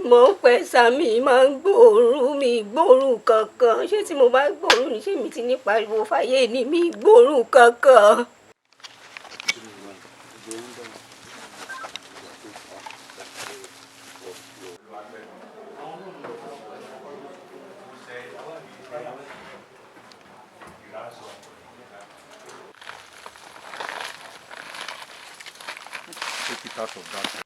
Mọ̀ ń pẹ́ sá, mi máa ń gbóòórùn, mi gbóòórùn kankan. Ṣé tí mo bá gbóòórùn ní, ṣé mi ti ní pariwo fáyé ni? Mi gbóòórùn kankan. Take it out of that.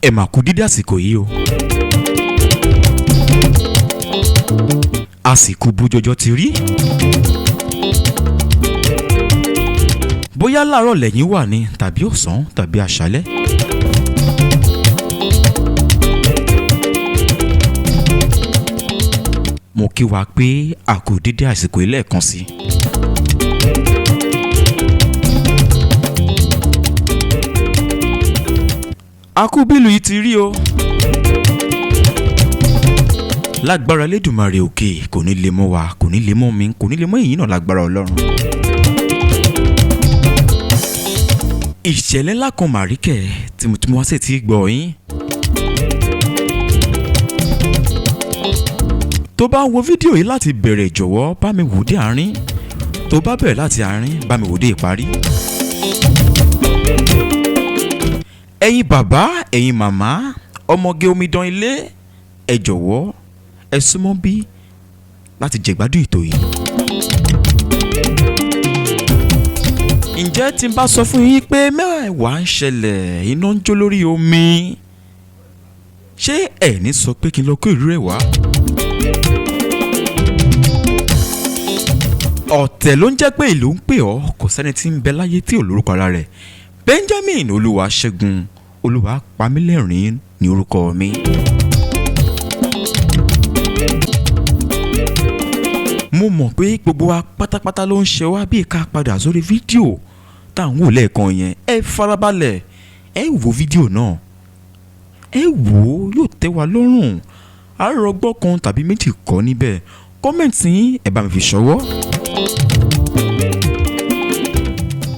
Ẹ mà kú dídí àsìkò yìí o. Àsìkò bójọjọ ti rí. Bóyá láàárọ̀ lẹ́yìn wà ní, tàbí ọ̀sán, tàbí àṣálẹ́. Mo kí wa pé a kú dídí àsìkò yìí lẹ́ẹ̀kan sí i. A kú bílù yìí ti rí o. Lágbára Elédùmarè òkè, kò ní lè mọ́ wa, kò ní lè mọ́ mi, kò ní lè mọ́ èyí náà, lágbára Ọlọ́run. Ìṣẹ̀lẹ̀ ńlá kan màríkẹ̀ tí mo tún wá sí ti gbọ́ yín. Tó bá ń wo fídíò yìí láti bẹ̀rẹ̀, jọ̀wọ́ bá mi wò dé àárín. Tó bá bẹ̀rẹ̀ láti àárín, bá mi wò dé ìparí. Ẹ̀yin bàbá, ẹ̀yin màmá, ọmọge, omidan ilé, ẹ jọ̀wọ́ ẹ súnmọ́ bí láti jẹ̀gbádùn ètò yìí. Ǹjẹ́ tí n bá sọ fún yín pé mẹ́wàá ń ṣẹlẹ̀, iná ń jó lórí omi, ṣé ẹ̀ ní sọ pé kí n lọ kó ìlú rẹ̀ wá? Ọ̀tẹ̀ ló ń jẹ́ pé ìlú ń pè ọ́, kò sẹ́ni tí ń bẹ láyé tí ò lórúkọ ara rẹ̀. Benjamin Olúwaṣẹ́gun Olúwapamílẹ́rìn ní orúkọ mi. Mo mọ̀ pé gbogbo wa pátápátá ló ń ṣe wá bí ká padà sórí fídíò tá à ń wò lẹ́ẹ̀kan yẹn. Ẹ farabalẹ̀, ẹ wo fídíò náà, ẹ wò ó, yóò tẹ́ wa lọ́rùn. Àrọ́gbọ́n kan tàbí méjì kọ́ níbẹ̀. Kọ́mẹ̀ntì yín, ẹ bá mi fi ṣọwọ́.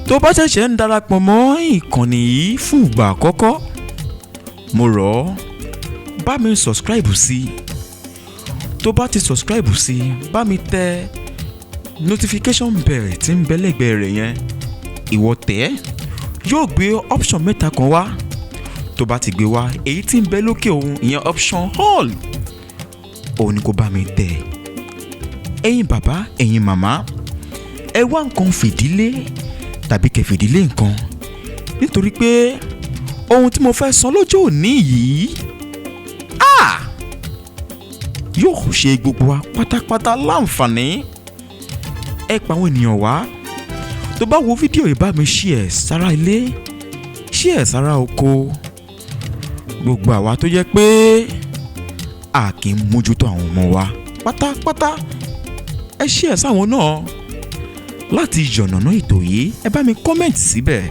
Tó bá ṣẹ̀ṣẹ̀ ń darapọ̀ mọ́ ìkànnì yìí fún ìgbà àkọ́kọ́, mo rọ̀ ọ́, bá mi subscribe sí i. Tó bá ti subscribe sí i, bá mi tẹ notification bell tí ń bẹ lẹ́gbẹ̀ẹ́ rẹ̀ yẹn. Ìwọ tẹ̀ ẹ́, yóò gbé option mẹ́ta kan wá. Tó bá ti gbé wá, èyí tí ń bẹ lókè òun, ìyẹn option all, òun ni kó bá mi tẹ̀. Ẹ̀yin bàbá, ẹ̀yin màmá, ẹ wá nǹkan fìdílé tàbí kẹfìdílé nǹkan, nítorí pé ohun tí mo fẹ́ sọ lọ́jọ́ òní yìí, ah, yóò ṣe gbogbo wa pátápátá láǹfààní. Ẹ pa àwọn ènìyàn wá. Tó bá wo fídíò yìí, bá mi share sára ilé, share sára oko. Gbogbo àwa tó jẹ́ pé a kì í mójútó àwọn ọmọ wa pátápátá, ẹ share sáwọn náà láti yànnàná ètò yìí. Ẹ bá mi comment síbẹ̀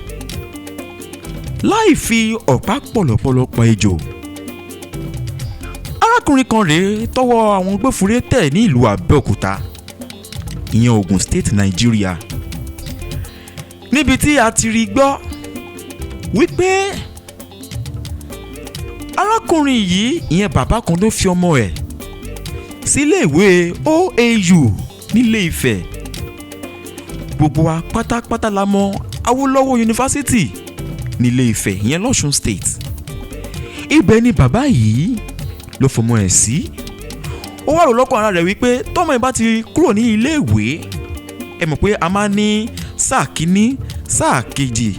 láì fi ọ̀pá pọ̀lọ̀pọ̀lọ̀ pa ejò. Arákùnrin kan rèé tọwọ́ àwọn agbófinró tẹ̀ ní ìlú Abẹ́òkúta, ìyẹn Ogun State, Nàìjíríà, níbi tí a ti rí gbọ́ wípé arákùnrin yìí, ìyẹn bàbá kan, ló fi ọmọ ẹ̀ síléèwé OAU nílé Ifẹ̀. Gbogbo wa pátápátá la mọ̀ Awólọ́wọ̀ Yunifásitì nílé Ifẹ̀, ìyẹn lọ́ṣun State. Ibẹ̀ ni bàbá yìí ló fọmọ ẹ̀ sí. Ó wá rò lọ́kàn ara rẹ̀ wípé tọ́mọ ẹ̀ bá ti kúrò ní iléèwé, ẹ mọ̀ pé a máa ní sáà kínní, sáà kejì,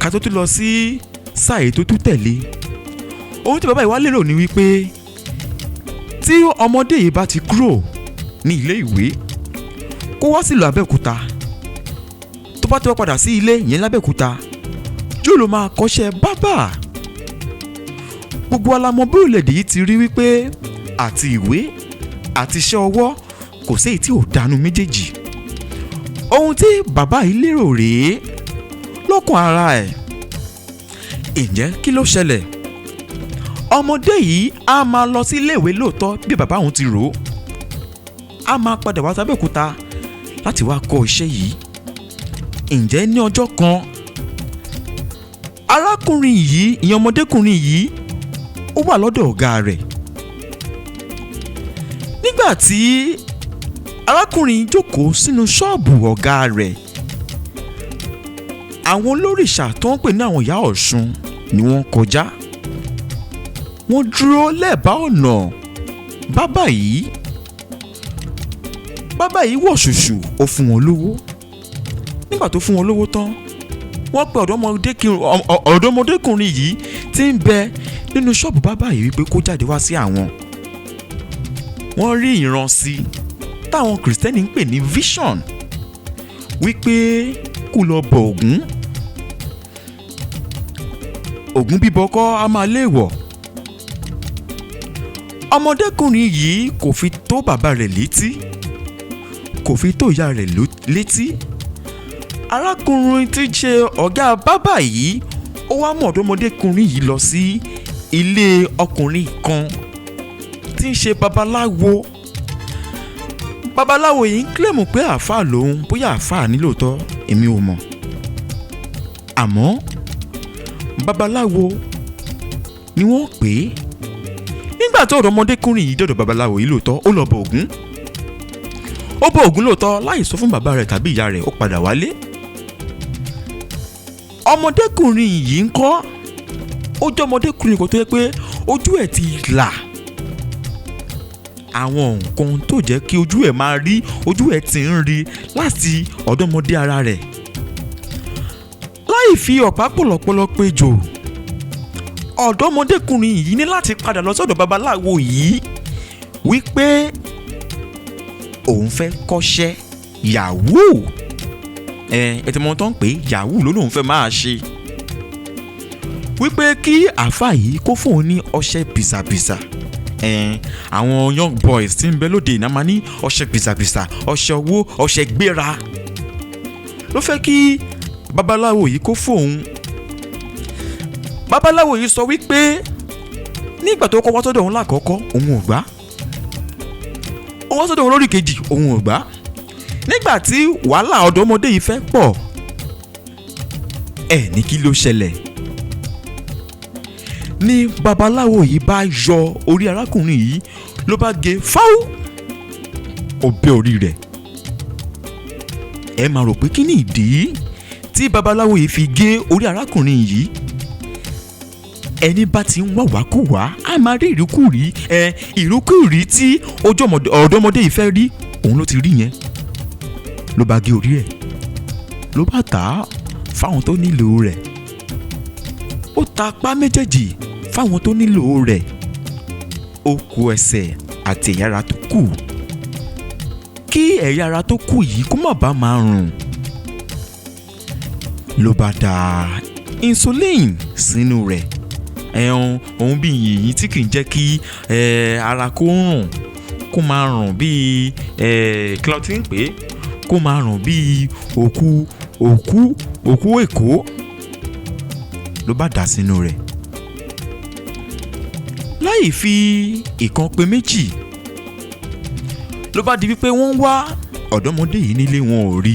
ká tó tún lọ sí sáà èyí tó tún tẹ̀lé. Ohun tí bàbá yìí wá lérò ni wípé tí ọmọdé yìí bá ti kúrò ní ilé ìwé, kó wá sílùú Abẹ́òkúta, tó bá ti wá padà sí ilé yẹn lábẹ́òkúta, yóò lọ máa kọ́ṣẹ́ bábà. Gbogbo alamọ bí orílẹ̀-èdè yìí ti rí wípé àti ìwé àti iṣẹ́ ọwọ́, kò sí èyí tí ò dánú méjèèjì. Ohun tí bàbá yìí lérò rèé. lọ́kàn ara ẹ̀. Ǹjẹ́ kí ló ṣẹlẹ̀? Ọmọdé yìí á máa lọ sí iléèwé lóòótọ́ bí bàbá òun ti rò ó, á máa padà wá sábẹ́òkúta láti wá kọ́ iṣẹ́ yìí. Ǹjẹ́ ní ọjọ́ kan, arákùnrin yìí, ìyẹn ọmọdékùnrin yìí, ó wà lọ́dọ̀ ọ̀gá rẹ̀. Nígbà tí arákùnrin jókòó sínú ṣọ́ọ̀bù ọ̀gá rẹ̀, àwọn olórìṣà tó ń pè ní àwọn ìyá Ọ̀ṣun ni wọ́n kọjá. Wọ́n dúró lẹ́bàá ọ̀nà bábà yìí. Bábà yìí wọ̀ ṣùṣù, ó fún wọn lówó. Nígbà tó fún wọn lówó tán, wọ́n pe ọ̀dọ́mọdékùnrin yìí tí ń bẹ nínú ṣọ́ọ̀bù bábà yìí wípé kó jáde wá sí àwọn. Wọ́n rí ìran sí táwọn Kìrìsìtẹ́nì ń pè ní vision, wípé kó lọ bọ Ògún. Ògún bíbọ kọ́ a máa léèwọ̀. Ọmọdékùnrin yìí kò fi tó bàbá rẹ̀ létí, kò fi tó ìyá rẹ̀ létí. Arákùnrin tí ṣe ọ̀gá bábà yìí, ó wá mú ọ̀dọ́mọdékùnrin yìí lọ sí ilé ọkùnrin kan tí ń ṣe babaláwo. Babaláwo yìí ń kílèmù pé àáfàá lòun, bóyá àáfàá ní lóòótọ́ èmi ò mọ̀, àmọ́ babaláwo ni wọ́n pè é. Nígbà tó ọ̀dọ́mọdékùnrin yìí dọ̀dọ̀ babaláwo yìí lóòótọ́, ó lọ bọ Ògún. Ó bọ Ògún lóòótọ́ láì sọ fún bàbá rẹ̀ tàbí ìyá rẹ̀, ó padà wálé. Ọmọdékùnrin yìí ń kọ́, ó jẹ́ ọmọdékùnrin kan tó yẹ pé ojú ẹ̀ ti là. Àwọn nǹkan tó jẹ́ kí ojú ẹ̀ máa rí, ojú ẹ̀ ti ń rí láti ọ̀dọ́mọdé ara rẹ̀. Láì fi ọ̀pá pọ̀lọ̀pọ̀lọ̀ péjò, ọ̀dọ́mọdékùnrin yìí ní láti padà lọ sọ́dọ̀ babaláwo yìí wípé òun fẹ́ kọ́ṣẹ́ yahoo. Ẹ ti mọ ohun tó ń pè é, yahoo ló lóun fẹ́ máa ṣe. Wípé kí àáfàá yìí kó fóun ní ọṣẹ bìsàbìsà. Àwọn young boys tí ń bẹ lóde ìná máa ní ọṣẹ bìsàbìsà, ọṣẹ owó, ọṣẹ gbéra. Ló fẹ́ kí babaláwo yìí kó fóun. Babaláwo yìí sọ wípé nígbà tó kọ́ wá sọ́dọ̀ òun lákọ̀ọ́kọ́, òun ò gbà. Ó wá sọ́dọ̀ òun lórí kejì, òun ò gbà. Nígbà tí wàhálà ọ̀dọ́mọdé yìí fẹ́ pọ̀, ẹ̀ ní kí ló ṣẹlẹ̀? Ní babaláwo yìí bá yọ orí arákùnrin yìí, ló bá gé fáwọ́, ó bẹ́ orí rẹ̀. Ẹ máa rò pé kí ni ìdí tí babaláwo yìí fi gé orí arákùnrin yìí? Ẹni bá ti ń wá wákùwá á máa rí ìrúkúrí. Ìrúkúrí tí ojú ọ̀dọ́mọdé yìí fẹ́ rí, òun ló ti rí yẹn. Ló bá gé orí ẹ̀, ló bá tà á fáwọn tó nílò rẹ̀. Ó ta apá méjèèjì fáwọn tó nílò rẹ̀. Ó kù ẹsẹ̀ àti ẹ̀yà ara tó kù. Kí ẹ̀yà ara tó kù yìí kó má bàa máa rùn, ló bá da insulin sínú rẹ̀. Ẹ̀hún òun bí yìnyín tí kì í jẹ́ kí ara kó rùn, kó máa rùn bíi clotting pé kó máa rùn bíi òkú òkú òkú Èkó, ló bá dà sínú rẹ̀. Láì fi ìkan pé méjì, ló bá di wípé wọ́n ń wá ọ̀dọ́mọdé yìí nílé, wọn ò rí.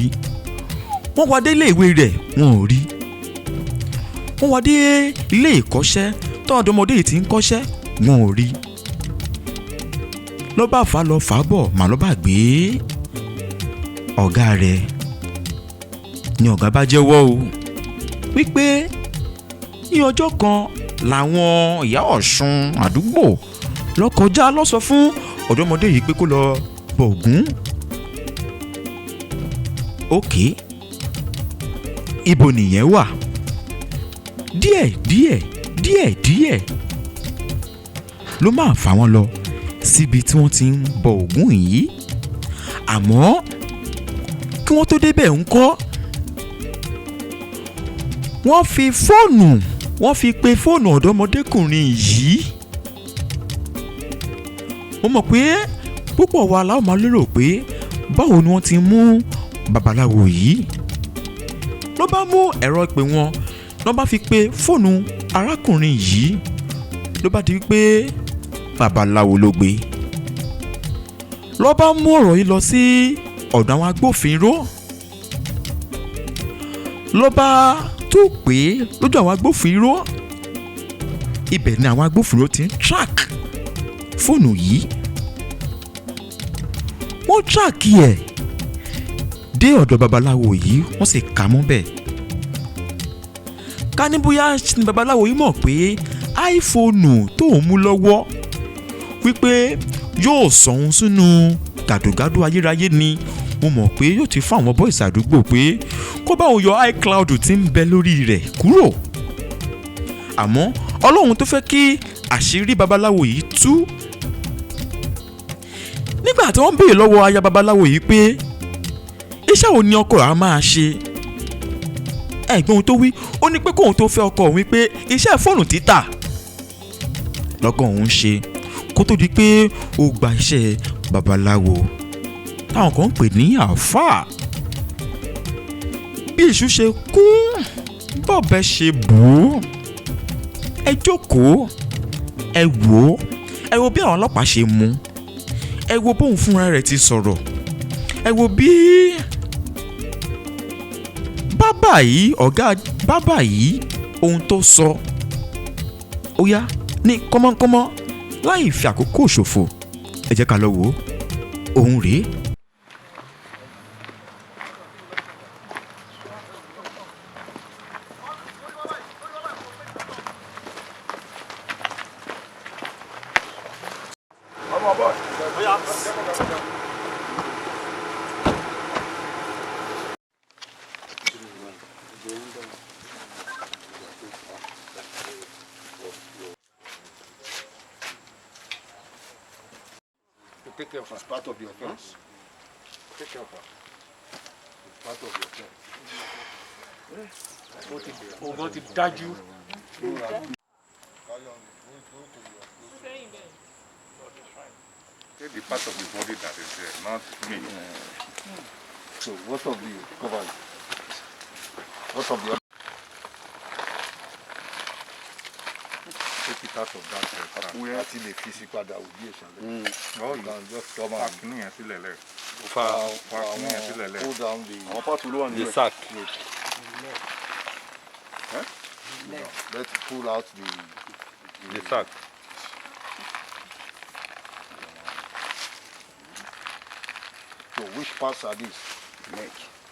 Wọ́n wá dé ilé ìwé rẹ̀, wọn ò rí. Wọ́n wá dé ilé ìkọ́ṣẹ́ tó ọ̀dọ́mọdé yìí ti ń kọ́ṣẹ́, wọn ò rí. Ló bá fà lọ fà bọ̀, mà ló bá gbé ọ̀gá rẹ̀. Ni ọ̀gá bá jẹ́wọ́ o wípé ní ọjọ́ kan làwọn ìyá Ọ̀ṣun àdúgbò lọ kọjá, lọ sọ fún ọ̀dọ́mọdé yìí pé kó lọ bọ Ògún. Òkè ibo nìyẹn wà. Díẹ̀ díẹ̀ díẹ̀ díẹ̀ ló máa fà wọ́n lọ síbi tí wọ́n ti ń bọ Ògún yìí. Àmọ́ kí wọ́n tó débẹ̀ ń kọ́, wọ́n fi fóònù, wọ́n fi pe fóònù ọ̀dọ́mọdékùnrin yìí. Mo mọ̀ pé púpọ̀ wa la ó máa lérò pé báwo ni wọ́n ti mú babaláwo yìí. Ló bá Ló bá mú ẹ̀rọ ìpè wọn, ló bá fi pe fóònù arákùnrin yìí, ló bá di wípé babaláwo ló gbé. Ló bá mú ọ̀rọ̀ yìí lọ sí ọ̀dọ̀ àwọn agbófinró, ló bá tó pé lójú àwọn agbófinró. Ibẹ̀ ni àwọn agbófinró ti ń track fóònù yìí. Wọ́n track ẹ̀ dé ọ̀dọ̀ babaláwo yìí, wọ́n sì kà á mọ́ bẹ́ẹ̀. Ká ní bóyá ni babaláwo yìí mọ̀ pé iPhone tóun mú lọ́wọ́ wípé yóò sọ̀hún sínú gàdògádò ayérayé ni, mo mọ̀ pé yóò ti fún àwọn boys àdúgbò pé kó bá òun yọ iCloud tí ń bẹ lórí rẹ̀ kúrò. Àmọ́ Ọlọ́run tó fẹ́ kí àṣírí babaláwo yìí tú, nígbà tí wọ́n béèrè lọ́wọ́ aya babaláwo yìí pé iṣẹ́ wo ni ọkọ rẹ̀ á máa ṣe, ẹ̀gbọ́n ohun tó wí, ó ní pé kóun tó fẹ́ ọkọ òun, wípé iṣẹ́ fóònù títà lọ́kọ òun ń ṣe kó tó di pé ó gba iṣẹ́ babaláwo táwọn kan ń pè ní àáfàá. Bí iṣu ṣe kún, bọ́ọ̀bẹ ṣe bù ú. Ẹ jókòó, ẹ wò ó, ẹ wo bí àwọn ọlọ́pàá ṣe mú, ẹ wo bóun fúnra rẹ̀ ti sọ̀rọ̀, ẹ wo bí bábà yìí, ọ̀gá bábà yìí, ohun tó sọ. Ó yá, ní kọ́mọ́kọ́mọ́, láì fi àkókò ṣòfò, ẹ jẹ́ ká lọ wò ó. Òun rèé. To take care of her. It's part of the offense. Take care of her. It's part of the offense. Ogun ti dájú. Carry on. Go to your Take the part of the body that is there, not me. So what of the cover? What of the Take it out of that sack. Àti lè fi sí padà òbí ìsàlẹ̀? Oh, You can just come fa and kínní yẹn sílẹ̀ lẹ̀. fa Fa kínní yẹn sílẹ̀ lẹ̀. Pull down the Àwọn part ló wà The nínú ẹ̀. sack. Let's pull out the The sack. So which parts are these? Leg.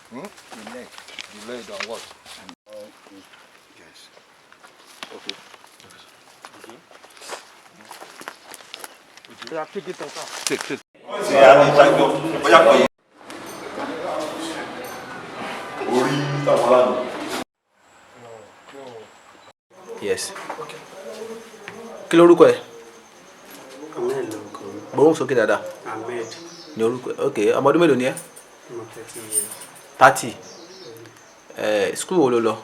Hmm? The leg. The leg and what? Yes. Okay. Oya, take it out. Take, take. Orí táwọn aláàánú. Yes. Kí lorúkọ ẹ? Ahmed lorúkọ mi. Gbóhùn sókè dáadáa. Ahmed. Ní orúkọ ẹ. Ok, ọmọ ọdún mélòó ni ẹ? Ọmọ 30 years. 30. Ẹ school wo ló lọ?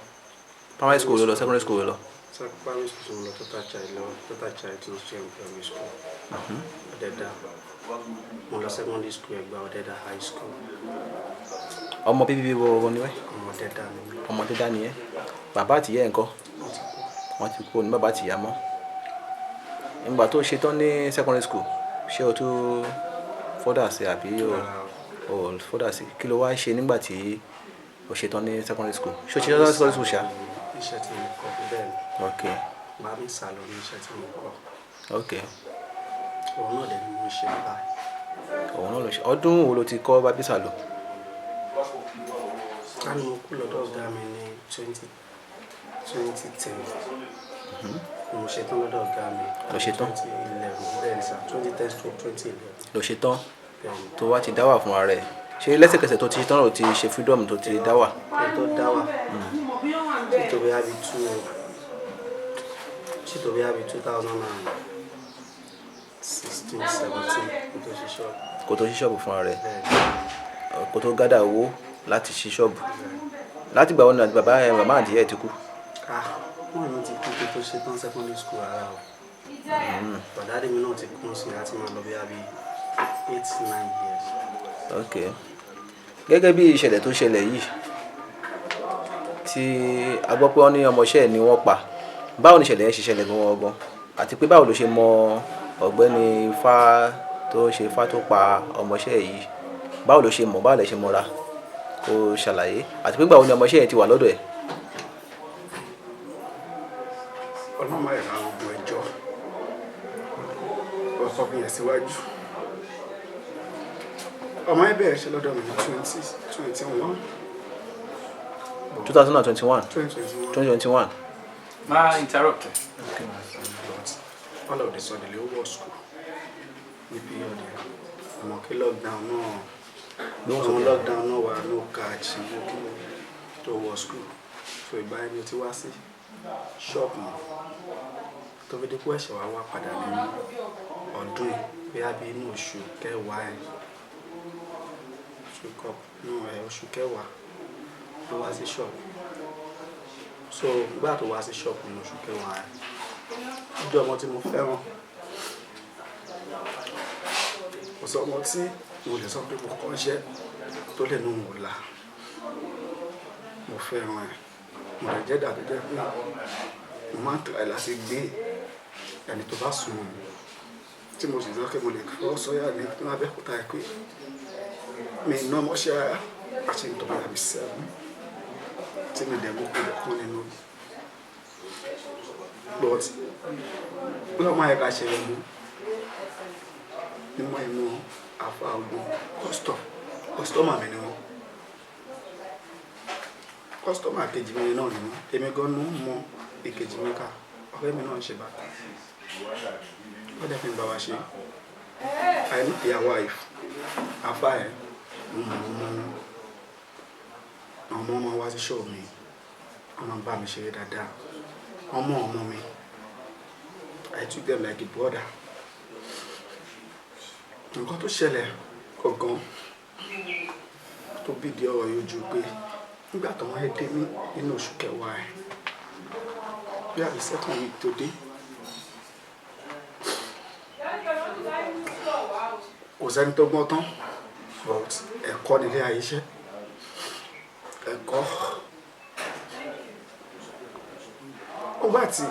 Primary school wo ló lọ? Secondary school wo ló lọ? So primary school tí mo lọ, Total Child lọ, Total Child Nursery and Primary School, Ọ̀dẹ̀dá. Mo lọ secondary school, Ẹ̀gbá Ọ̀dẹ̀dá High School. Ọmọ bíbí wo wo ni wẹ́? Ọmọ Ọ̀dẹ̀dá ni mí. Ọmọ dídá ni ẹ. Bàbá àtìyá ẹ̀ ńkọ́? Wọ́n ti kú. Wọ́n ti kú, ní bàbá àtìyá mọ́. Ìgbà tó ṣe tán ní secondary school, ṣé o tún further sí àbí o Rárá o. o further sí? Kí ló wá ṣe nígbà tí o ṣe tán ní secondary school? Ṣé o ṣe tán ní secondary school ṣá? Iṣẹ́ tí mo kọ́, bẹ́ẹ̀ ni. Barbing salon ní iṣẹ́ tí mo kọ́. Òun náà dẹ̀ ni mo ń ṣe báyìí. Òun náà ló ṣe. Ọdún wo ló ti kọ́ barbing salon? Ká ní mo kú lọ́dọ̀ ọ̀gá mi ní 2010. Mo ṣe tán lọ́dọ̀ ọ̀gá mi. Ló ṣe tán? 2011, bẹ́ẹ̀ ni sir, 2010 to 2011. Ló ṣe tán? Bẹ́ẹ̀ ni. Tó wá ti dá wà fún ara ẹ̀, ṣé lẹ́sẹ̀kẹsẹ̀ tó ti ṣe tán ló ti ṣe freedom tó ti dá wà? Kí n tó dá wà, títò bí i 2016 17 kí n tó ṣe ṣọ́ọ̀bù. Kó tó ṣí ṣọ́ọ̀bù fún ara ẹ̀? Bẹ́ẹ̀ ni. Kó tó gather owó láti ṣí ṣọ́ọ̀bù. Láti ìgbà wo ni bàbá ẹ, màmá àti ìyá ẹ ti kú? Ah, wọ́n náà ti kú kí n tó ṣe tán secondary school rárá o. Bàdá mi náà ti kú sí láti máa lọ bí i 8, 9 years. Ok, gẹ́gẹ́ bí ìṣẹ̀lẹ̀ tó ṣẹlẹ̀ yìí Tí a gbọ́ pé wọ́n ní ọmọọṣẹ́ ẹ̀ ni wọ́n pa. Báwo ni ìṣẹ̀lẹ̀ yẹn ṣe ṣẹlẹ̀ gan gan, àti pé báwo ló ṣe mọ ọ̀gbẹ́ni Ifá tó ń ṣe Ifá tó pa ọmọọṣẹ́ yìí? Báwo ló ṣe mọ̀? Báwo lẹ ṣe mọra? Kó ṣàlàyé, àti pé báwo ni ọmọọṣẹ́ yẹn ti wà lọ́dọ̀ ẹ̀. Ọlọ́mọ ẹ̀ka ogun ẹjọ́ ó sọ fún yẹn síwájú. Ọmọ ẹ bẹ̀rẹ̀ ṣe lọ́dọ̀ mi ní 2021. 2021. 2021. 2021. Má interrupt. Okay. But all of the sudden ló wọ school ní period yẹn. Àmọ́ kí lockdown náà, àwọn lockdown náà wà, no catch, no kí tó wọ school. So ìgbà yẹn ni o ti wá sí ṣọ́ọ̀bù mọ́ tó fi dípò ẹ̀ṣẹ̀ wá wá padà ní ọdún yìí, bóyá bí inú oṣù kẹwàá ẹ̀, oṣù kọ nù ẹ̀, oṣù kẹwàá ló wá sí ṣọ́ọ̀bù. So nígbà tó wá sí ṣọ́ọ̀bù ní oṣù kẹwàá ẹ̀, ó jẹ́ ọmọ tí mo fẹ́ràn. Kò sọ ọmọ tí mo lè sọ pé mo kọ́ iṣẹ́ tó lè nù wò la. Mo fẹ́ràn ẹ̀. Mo lè jẹ́ dàbí jẹ́ pé mo máa ń try láti gbé ẹni tó bá sùn mọ́ mi, tí mo sì sọ pé mo lè fọwọ́ sọ́yà ní Abẹ́òkúta ẹ̀ pé mi ná ọmọọṣẹ́ ara àti nítorí àmì sẹ́wọ̀n tí mi dẹ̀ mú kó lè kún nínú. But lọ́mọ ẹ̀ka ṣe é mú mímọ́ ìmú àfa ogun kọ́sítọ́mà mi ni wọ́n, kọ́sítọ́mà kejì mi náà ni wọ́n. Èmi gan-an mọ ìkejì mi ká, ọ̀rẹ́ mi náà ń ṣe bàtà, wọ́n dẹ̀ fi ń bá wa ṣe. I know their wife, afa ẹ̀, mo mọ̀ wọ́n mọ́. Àwọn ọmọ máa wá sí ṣọ́ọ̀ mi, wọ́n máa ń bá mi ṣeré dáadáa. Wọ́n mọ̀ ọmọ mi. I took them like a brother. Nǹkan tó ṣẹlẹ̀ gangan tó bí di ọ̀rọ̀ yóò ju pé nígbà tó wọ́n dé ní nínú oṣù kẹwàá ẹ̀, bí àbí second week tó dé, kò sẹ́ni tó gbọ́n tán, but ẹ̀kọ́ nílé ayé iṣẹ́ ẹ̀kọ́. Ó gbà tí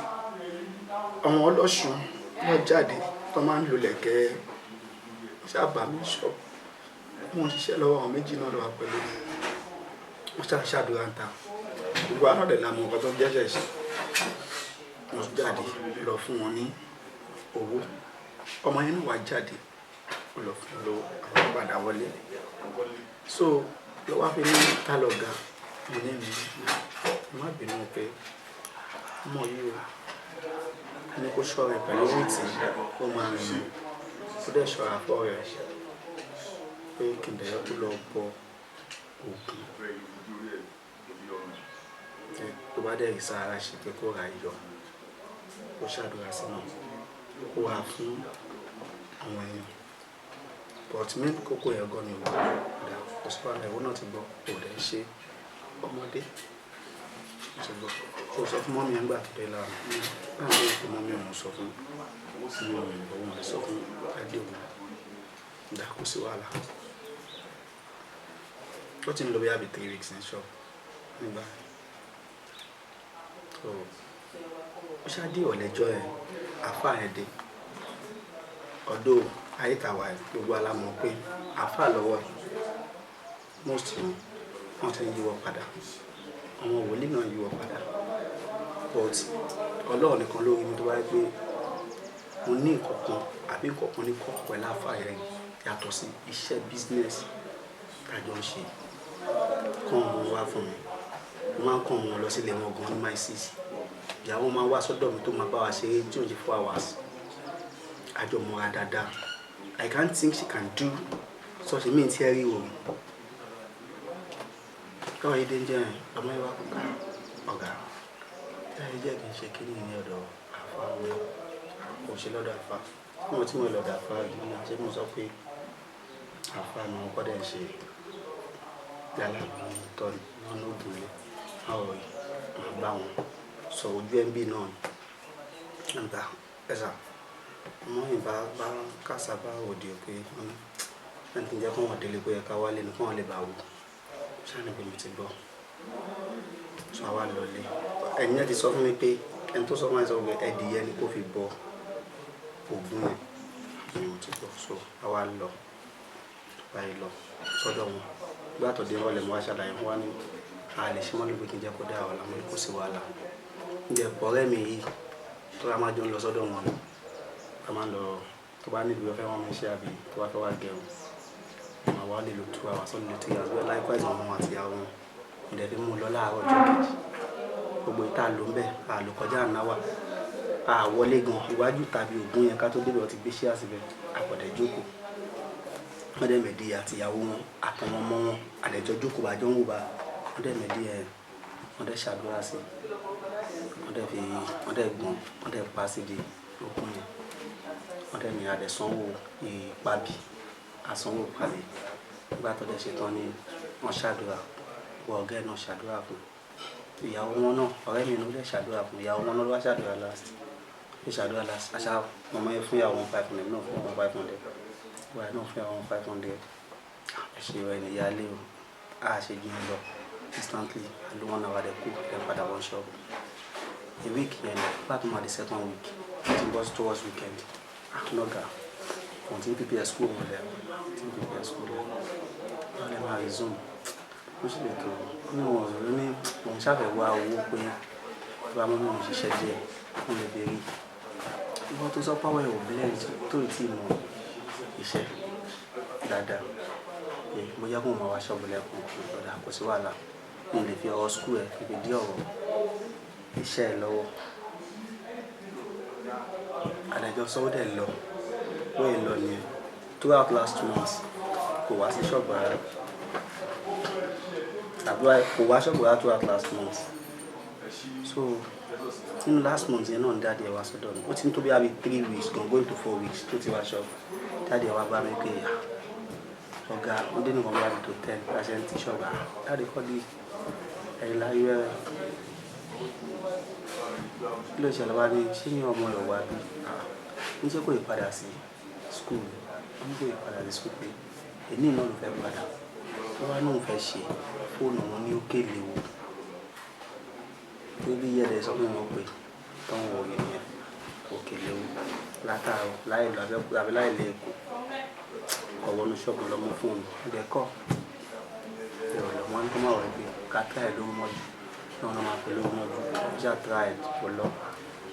àwọn ọlọ́ṣun wọ́n jáde tó máa ń lo lẹ̀kẹ́ ṣáàbà mi ṣọ́ọ̀bù. Mo ń ṣiṣẹ́ lọ́wọ́, àwọn méjì náà lọ́wọ́ pẹ̀lú mi. Wọ́n ṣáà ṣàdúrà ń ta. Gbogbo àná dẹ̀ la mọ nǹkan tó ń jẹ́ṣẹ̀ ṣe. Mo jáde lọ fún wọn ní owó. Ọmọ yẹn náà wá jáde, ó lọ fún wọn lówó, àwọn padà wọlé. So lọ wá fi ní ta lọ̀gá. Mo ní mi, má bínú pé ọmọ yìí o ní kó ṣọ́ra ẹ̀ pẹ̀lú wíìtì ó máa rìn mí. Ó dẹ̀ ṣọ́ra fọ́ rẹ̀ pé kí n dẹ̀ yẹ kó lọ bọ Ògún. Tó bá dẹ̀ rí sára ṣe pé kó ra iyọ̀, kó ṣàdúrà sí náà, kó wá fún àwọn èèyàn. But mí kókó yẹn gan ni òwò ọ̀dà kò sí wàhálà, ìwọ náà ti gbọ́, kò dẹ̀ ṣe ọmọdé. Mo ti gbọ́. Kò sọ fún mọ́mí ẹ̀ ńgbà tó dé lára. Báwo ni kò mọ́mí òun sọ fún mi? Òun lè sọ fún adé òun. Ọ̀dà kò sí wàhálà. Ó ti ń lọ bí àbí 3 weeks ní shop nígbà yẹn. So ó ṣáà dé ọ̀lẹ́jọ́ ẹ̀, àáfàá yẹn dé. Ọ̀dọ̀ ayétàwá gbogbo wa la mọ̀ pé àáfàá lọ́wọ́ ẹ̀. Most wọn, wọ́n ti ń yíwọ́ padà. Àwọn wòlíì náà yíwọ́ padà. But Ọlọ́run nìkan ló rí mi tó bá jẹ́ pé mo ní nǹkan kan àbí nǹkan kan ní kọ̀kọ̀ pẹ̀lú àáfàá yẹn yàtọ̀ sí iṣẹ́ business tá a jọ ń ṣe. Kọ́ ọmọ wá fún mi. Mo máa ń kọ́ ọmọ lọ sílé wọn gan ní my six. Ìyàwó máa ń wá sọ́dọ̀ mi tó máa bá wa ṣeré 24 hours. A jọ mọ́ra dáadáa. I can't think she can do such a mean tí ẹ rí o. Káwọn yìí dé ń jẹ́ ẹ̀, ọmọ yìí wá kó ká ọ̀gá. Tí ayé jẹ́ kí n ṣe kíní ní ọ̀dọ̀ àáfàá mi, kò ṣe lọ́dọ̀ àáfàá. Mo tí mo lọ́dọ̀ àáfàá mi ní àṣẹ mo sọ pé àáfàá ni wọ́n kọ́ dẹ̀ ṣe yálà wọn tọ́ ni wọ́n ní ògùn ni. Báwo yìí, màá bá wọn sọ ojú ẹ̀ ń bí náà ni. Nígbà ẹ̀sà, ọmọ yìí bá bá kàṣà bá òde pé wọ́n ní ẹni tí ń jẹ́ kó wọ́n délé pé ẹ̀ka wálé ni kó wọ́n lè bá wò. Ṣáà ní pé mo ti gbọ́. So àwa lọlé. Ẹ̀yin náà ti sọ fún mi pé ẹni tó sọ fún mi sọ pé ẹdìyẹ ni kò fi bọ Ògún yẹn ni mo ti gbọ́. So àwa lọ báyìí lọ sọ́dọ̀ wọn. Nígbà tó dé ìrọ̀lẹ́, mo wá ṣàlàyé fún wa ní a lè ṣe mọ́lẹ̀ pé kí n jẹ́ kó dá ọ̀la. Mo ní kò sí wàhálà. Ǹjẹ́ ọ̀rẹ́ mi yìí tó bá máa jọ ń lọ sọ́dọ̀ wọn ni a máa ń lọ. Tó bá níbi ọ̀fẹ́ wọn mi ṣe àbí tó bá fẹ́ wá gẹrun, màá wá lè lo 2 hours, ó lè lo 3 hours bẹ́ẹ̀. Likewise, àwọn ọmọ àti ìyàwó wọn. Mo dẹ̀ fi mú un lọ láàárọ̀ ọjọ́ kejì. Gbogbo ìta ló ń bẹ̀, a lò kọjá ànáwà, a wọlé gan iwájú tàbí Ògún yẹn. Ká tó débẹ̀, wọ́n ti gbé ṣíà síbẹ̀, àpọ̀dẹ̀ jókòó. Wọ́n dẹ̀ mẹ̀dí àti ìyàwó wọn àtàwọn ọmọ wọn, àdẹ̀jọ́ jókòó bá jọ ń wò bá. Wọ́n dẹ̀ mẹ̀dí ẹ̀, wọ́n dẹ̀ ṣàdúrà sí, wọ́n dẹ̀ fi, wọ́n dẹ̀ gbọ́n, wọ́n dẹ̀ pa sí di Ògún yẹn. Wọ́n dẹ̀ ní adẹ̀ sanwó ìpabì, àsanwó ìpabì. Nígbà tó dẹ̀ ṣetán ni wọ́n ṣàdúrà wọ ọ̀gá ẹ̀ náà, ṣàdúrà fún ìyàwó wọn náà. Ọ̀rẹ́ mi ló dẹ̀ ṣàdúrà fún ìyàwó wọn náà, ló wá ṣàdúrà last, ló ṣàdúrà last. Aṣá mọ̀mọ́ yẹn fún ìyàwó wọn 500, náà fún wọn 500, wà náà fún ìyàwó wọn 500. Ẹ ṣe ìwọ ẹni ìyáálé o, a ṣe jù ú lọ. Instantly, àlọ́ wọn náà wà dẹ̀ kú ẹ̀ padà wọ́n ṣọ́ọ̀bù. A week yẹn lọ. Nígbà tó máa di second week, ó ti bọ́ towards weekend, nọ́gà wọ́n ti ń prepare school wọn lẹ̀, ti ń prepare school lẹ̀, wọ́n lè máa resume. Ó sì lè tó ní wọn ò ní òun ṣàfẹ́ wá owó pé bá mú òun ṣiṣẹ́ díẹ̀ wọ́n lè fi rí ìwọ́n tó sọ power ẹ̀ ò blend tó ì tí mọ iṣẹ́ dáadáa pé bóyá kó máa wá ṣọ́ọ̀bù lẹ́kùn ọ̀dà. Kò sí wàhálà, mi lè fi ọ̀rọ̀ school ẹ̀ fi dí ọ̀rọ̀ iṣẹ́ ẹ̀ lọ́wọ́. Adájọ́ sọ, ó dẹ̀ lọ wọ́n yìí lọ nìyẹn. Throughout last 2 months, kò wá sí ṣọ́ọ̀bù rárá, àbúrò kò wá ṣọ́ọ̀bù rárá throughout last month. So nínú last month yẹn náà ní daddy ẹ̀ wá sọ́dọ̀ mi. Ó ti ń tó bí i 3 weeks gan, going to 4 weeks tó ti wá ṣọ́ọ̀bù. Daddy ẹ̀ wá bá mi pé, ọ̀gá, wọ́n dé nìkan bí i tó 10 bí a ṣe ń ti ṣọ́ọ̀bù. Daddy kọ́ di ẹ̀yìn láyé rẹ̀, kí ló ṣẹlẹ̀? Wá ní ṣé ní ọmọ rẹ̀ wá bí ní ṣé kò yí padà sí school? Wọ́n kò yí padà sí school pé èní náà ló fẹ́ padà. Ó wá náà fẹ́ ṣe fóònù wọn ní òkè léwu pé bí yẹ́dẹ̀ sọ fún wọn pé tọ́wọ́n wọ̀ nìyẹn òkè léwu látàárọ̀ láì lọ àbí láì lè kó kọ̀ wọnú ṣọ́ọ̀bù lọ́mọ fóònù ẹ̀dẹ̀ kọ́ ìrọ̀lẹ́. Wọn ní kó má wọ̀ pé ká try ẹ̀ lóru mọ́jú náà, náà máa pè lóru mọ́jú. Ṣáà try ẹ̀, kò lọ.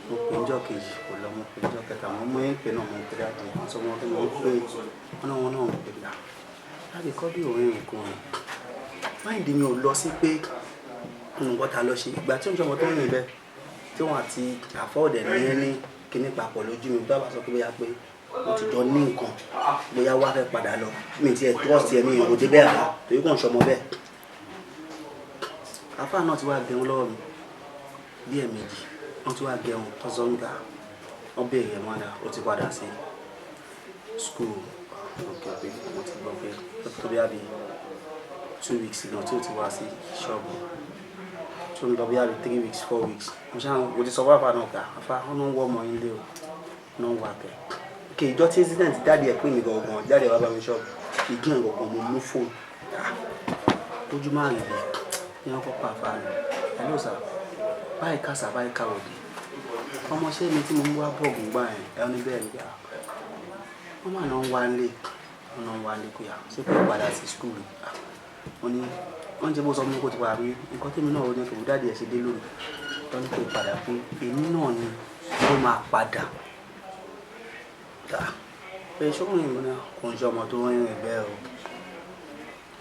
Mo pè níjọ́ kejì, kò lọ. Mo pè níjọ́ kẹta, mo mú ẹ̀ pé náà, mo ń pè daddy. Wọ́n sọ wọn pé mo ń pè wọn náà, wọn náà ń pè dà láti kọ́ bí òun rìn kùn rìn. Mind mi ò lọ sí pé nǹkan ta lọ ṣe ìgbà tí òun ṣọmọ tó ń rìn bẹ́ẹ̀ tí wọ́n àti àfọ́ọ̀dẹ̀ ní kíní papọ̀ lójú mi. Bá sọ pé bóyá pé wọ́n ti jọ ní nǹkan, bóyá wá fẹ́ padà lọ, mi ti ẹ̀ trust ẹ̀, mi ò dé bẹ́ẹ̀ rà torí kò ń ṣọmọ bẹ́ẹ̀. Àfáà náà ti wá gẹrun lọ́wọ́ mi bí ẹ̀ẹ̀mejì. Wọ́n ti wá gẹrun tọ́sọ́ nígbà wọ́n béèrè ẹ̀ mọ́ra, ó ti padà sí school. Òkè pé mo ti gbọ́ pé ó tó bí àbí 2 weeks gan tí ó ti wá sí ṣọ́ọ̀bù, tó ń lọ bí àbí 3 weeks, 4 weeks. Mo ṣáà mo ti sọ fún àfáà náà ká àfáà wọn náà ń wọ́ ọmọ yín lé o, náà ń wà kẹ́. Kì ìjọ tí incident daddy ẹ̀ pè mí gangan, daddy ẹ̀ wá bá mi ṣọ́ọ̀bù ìjọ ẹ̀ gangan, mo mú fóònù lójú má rí bi ní wọ́n kọ́ pa àfáà nù. "Hello sir, báyìí kásá báyìí káwọ́dì, ọmọọṣẹ́ mi tí mo mú wá bọ̀gùn gbà yẹn ẹ̀." Ní bẹ́ẹ̀ ni gbà wọ́n máa náà ń wá nílé, wọ́n náà ń wá nílé pé à ṣé kò padà sí school. Wọ́n ní wọ́n jẹ́ bó sọ fún mi kó ti padà pé nǹkan tèmi náà ò ní kò daddy ẹ̀ ṣe dé lónìí wọ́n ní kò padà pé èmi náà ni ó máa padà dà pé ṣọ́kùnrin mi náà kò ń ṣe ọmọ tó ń rìn bẹ́ẹ̀ o.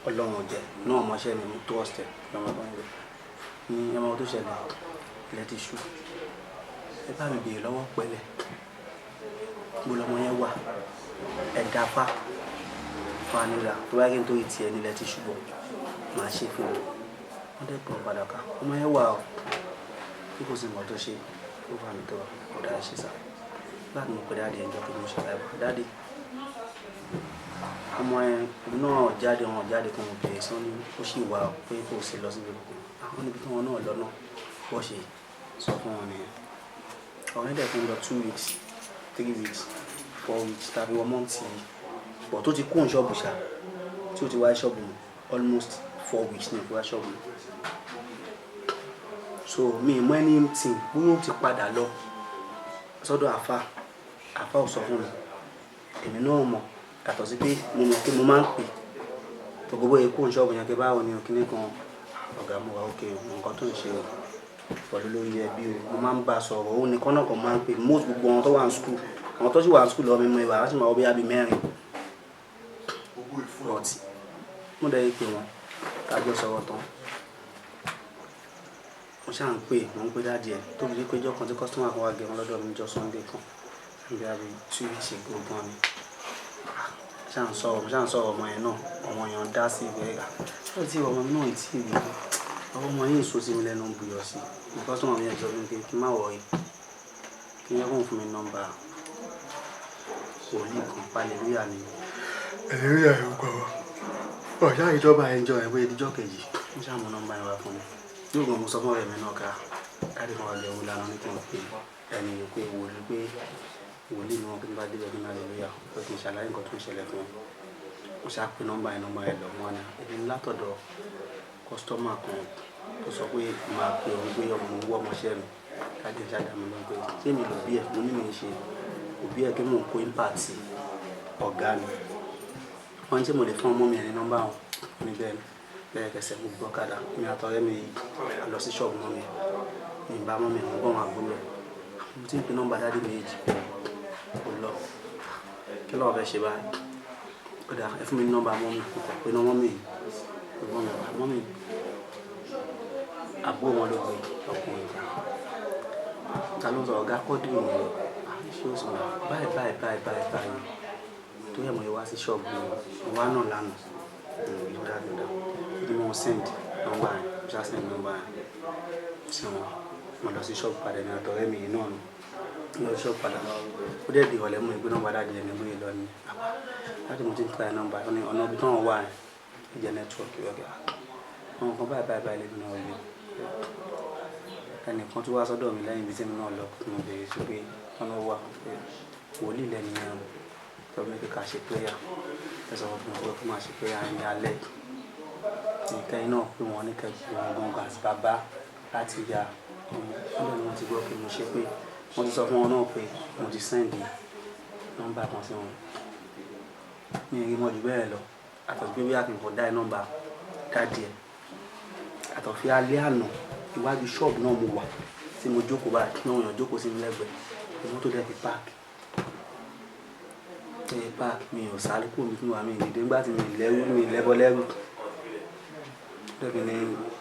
Ọlọ́run jẹ náà ọmọọṣẹ́ mi mú trust ẹ̀ lọ́mọ tó ń rìn ní ọmọ tó ṣẹlẹ̀. Ilẹ̀ ti ṣú, ẹ bá mi béèrè lọ́wọ́ pẹ̀lẹ́ bó lọmọ yẹn wà. Ẹ dáfá fún anira tó bá kí n torí tiẹ̀ nílẹ̀ ti ṣùgbọ́n màá ṣe fún un. Wọ́n dẹ̀ pọ̀ padà ká ọmọ yẹn wà o, bí kò sí nǹkan tó ṣe ó wà mí tó wà. Ọ̀dà ẹ̀ ṣe sá láti mọ̀ pé daddy ẹ̀ ń jọ pé mo ṣàlàyé wá daddy ọmọ yẹn náà jáde, wọn jáde kan, mo bèrè sọ ní ó sì wà pé kò sí lọ síbi kankan. Àwọn níbi tí wọn náà lọ́nà bọ́ ṣe sọ fún wọn nìyẹn. Ọ̀rẹ́ dẹ̀ fún lọ 2 weeks, 3 weeks, 4 weeks tàbí 1 month yìí bọ̀ tó ti kún ṣọ́ọ̀bù ṣá, tí ó ti wá ṣọ́ọ̀bù almost 4 weeks ní ìfowó ṣọ́ọ̀bù. So mi mọ anything bóyá ó ti padà lọ sọ́dọ̀ àfa. Àfa ò sọ fún mi, èmi náà mọ̀. Yàtọ̀ sí pé mo mọ̀ pé mo máa ń pè gbogbo bóyá kó n ṣọ́ọ̀bù yẹn pé báwo ni òkínní kan, ọ̀gá mo wà ókè o, nǹkan tó ń ṣe o pẹ̀lú lórí ẹbí o. Mo máa ń bá a sọ̀rọ̀, òun nìkan náà kàn máa ń pè most gbogbo àwọn tó wà ní school, àwọn tó sì wà ní school lọ́wọ́ mi mọ ìwà, wọ́n sì máa wọ bí abí mẹ́rin but mo dẹ̀ pé wọn kájọ sọ̀rọ̀ tán. Mo ṣáà ń pè, mo ń pè daddy ẹ̀ tó fi di pé ijọ́ kan tí customer kan wá gẹrun lọ́dọ̀ mi jọ Sunday kan níbi àbí 2 weeks ago gan ni. Ṣáà ń sọ̀rọ̀, mo ṣáà ń sọ̀rọ̀ ọmọ yẹn náà, àwọn èèyàn dá sí ìgbẹ́ rà ó tí ọmọ mi náà tí ì rí ọmọ yìí ń so sí mi lẹ́nu ń buyọ̀ sí i. Customer mi yẹn sọ fún mi pé kí n má worry, kí n yẹ kó fún mi nọ́mbà wòlíì kan, hallelujah ni. Hallelujah yóò gbọ́ ọ̀ṣá ìjọba ẹ̀jọ̀ ẹ̀ bóyá ìdíjọ́ kejì ń ṣàmú nọ́mbà yẹn wá fún mi. Yóò gbọ́n mo sọ fún ọ̀rẹ́ mi náà ká káàdì kan wà lẹ́wọ́ lánàá ní kí n pè ẹni yìí pé wòlíì, pé wòlíì ni wọn, kí n bá débẹ̀ kí n hallelujah pé kí n ṣàlàyé nǹkan tó ń ṣẹlẹ̀ fún wọn. Mo ṣáà pe nọ́mbà yẹn, nọ́mbà yẹn lọ wọn ni èmi látọ̀dọ̀ customer kan tó sọ pé máa pe òun pé ọmọ òun wọ́ ọmọọṣẹ́ mi. Káàdì ń ṣàdàmú lọ pé ṣé mi lò bí ẹ̀, mo ní mi ń ṣe òbí ẹ̀ kí mò ń kó impact ọ̀gá mi. Wọ́n ní ṣé mo lè fún ọmọ mi ẹ̀ ní nọ́mbà wọn ní bẹ́ẹ̀ ni. Lẹ́yìnkẹsẹ̀ mo gbọ́ kàdà, mi àtọ̀rẹ́ mi lọ sí ṣọ́ọ̀bù mọ́ mi, mi bá mọ́ mi, mo gbọ́ wọn àbúrò ẹ̀. Mo ti ń pe nọ́mbà daddy méjì kò lọ. Kí lọ́wọ́ fẹ́ ṣe báyìí? Ó dà, ẹ fún mi ní nọ́mbà mọ́ mi. Mo kàn pé nọ́mbà mi, mo gbọ́ mi mọ́ mi, àbúrò wọn ló gbé ọkùnrin kan. Ta ló ń sọ? Ọ̀gá kọ́dù yẹn ṣé ó sì wà báyìí báyìí báyìí báyìí báyìí tó yẹ mo yẹ wá sí ṣọ́ọ̀bù mi wá náà lánàá. Ló dá ní mo send nọ́mbà yẹn, mo ṣá send nọ́mbà yẹn sí wọn. Mo lọ sí ṣọ́ọ̀bù padà ní àtọ̀rẹ́ mi yìí náà ni. Mo lọ sí ṣọ́ọ̀bù padà, ó dẹ̀ di ìrọ̀lẹ́ mú ìgbé nọ́mbà daddy ẹ̀ ní bóyá lọ ní àpá láti mo ti ń try nọ́mbà ní ọ̀nà ibi tí wọ́n wà yẹn ìjẹ́ network ìrọ̀lẹ́ àwọn kan báyìí báyìí báyìí lẹ́nu náà rí. Ẹnìkan tó wá sọ́dọ̀ mi lẹ́yìn ibi tí mi náà lọ, mo bèrè sí pé wọ́n lọ wà pé wòlíì lẹ́nu yẹn o, tó mi pé ká ṣe prayer. Ẹ sọ fún mi pé kó máa ṣe prayer ní alẹ́ ìkẹyìn náà, pé wọ́n ní kẹ́kẹ́ wọn gangan àti bàbá láti ya ọmọ ọlọ́run. Wọn ti gbọ́ pé mo ṣe pé wọ́n ti sọ fún wọn náà pé mo ti send nọ́mbà kan sí wọn. Mi ì rí mọ́ ju bẹ́ẹ̀ lọ àtọ̀sí pé bí akínkàn dá ẹ nọ́mbà daddy ẹ̀. Àtọ̀fí alẹ́ àná, iwájú ṣọ́ọ̀bù náà mo wà tí mo jókòó báyìí tí wọ́n yàn jókòó sí mi lẹ́gbẹ̀ẹ́ mọ́tò dẹ̀ fi park ẹ̀ park. Mi ò sáré kúrò mi fún wa, mi ì dìde nígbà tí mi ì lẹ́rú, mi ì lẹ́bọ lẹ́rù. Dẹ́bi ní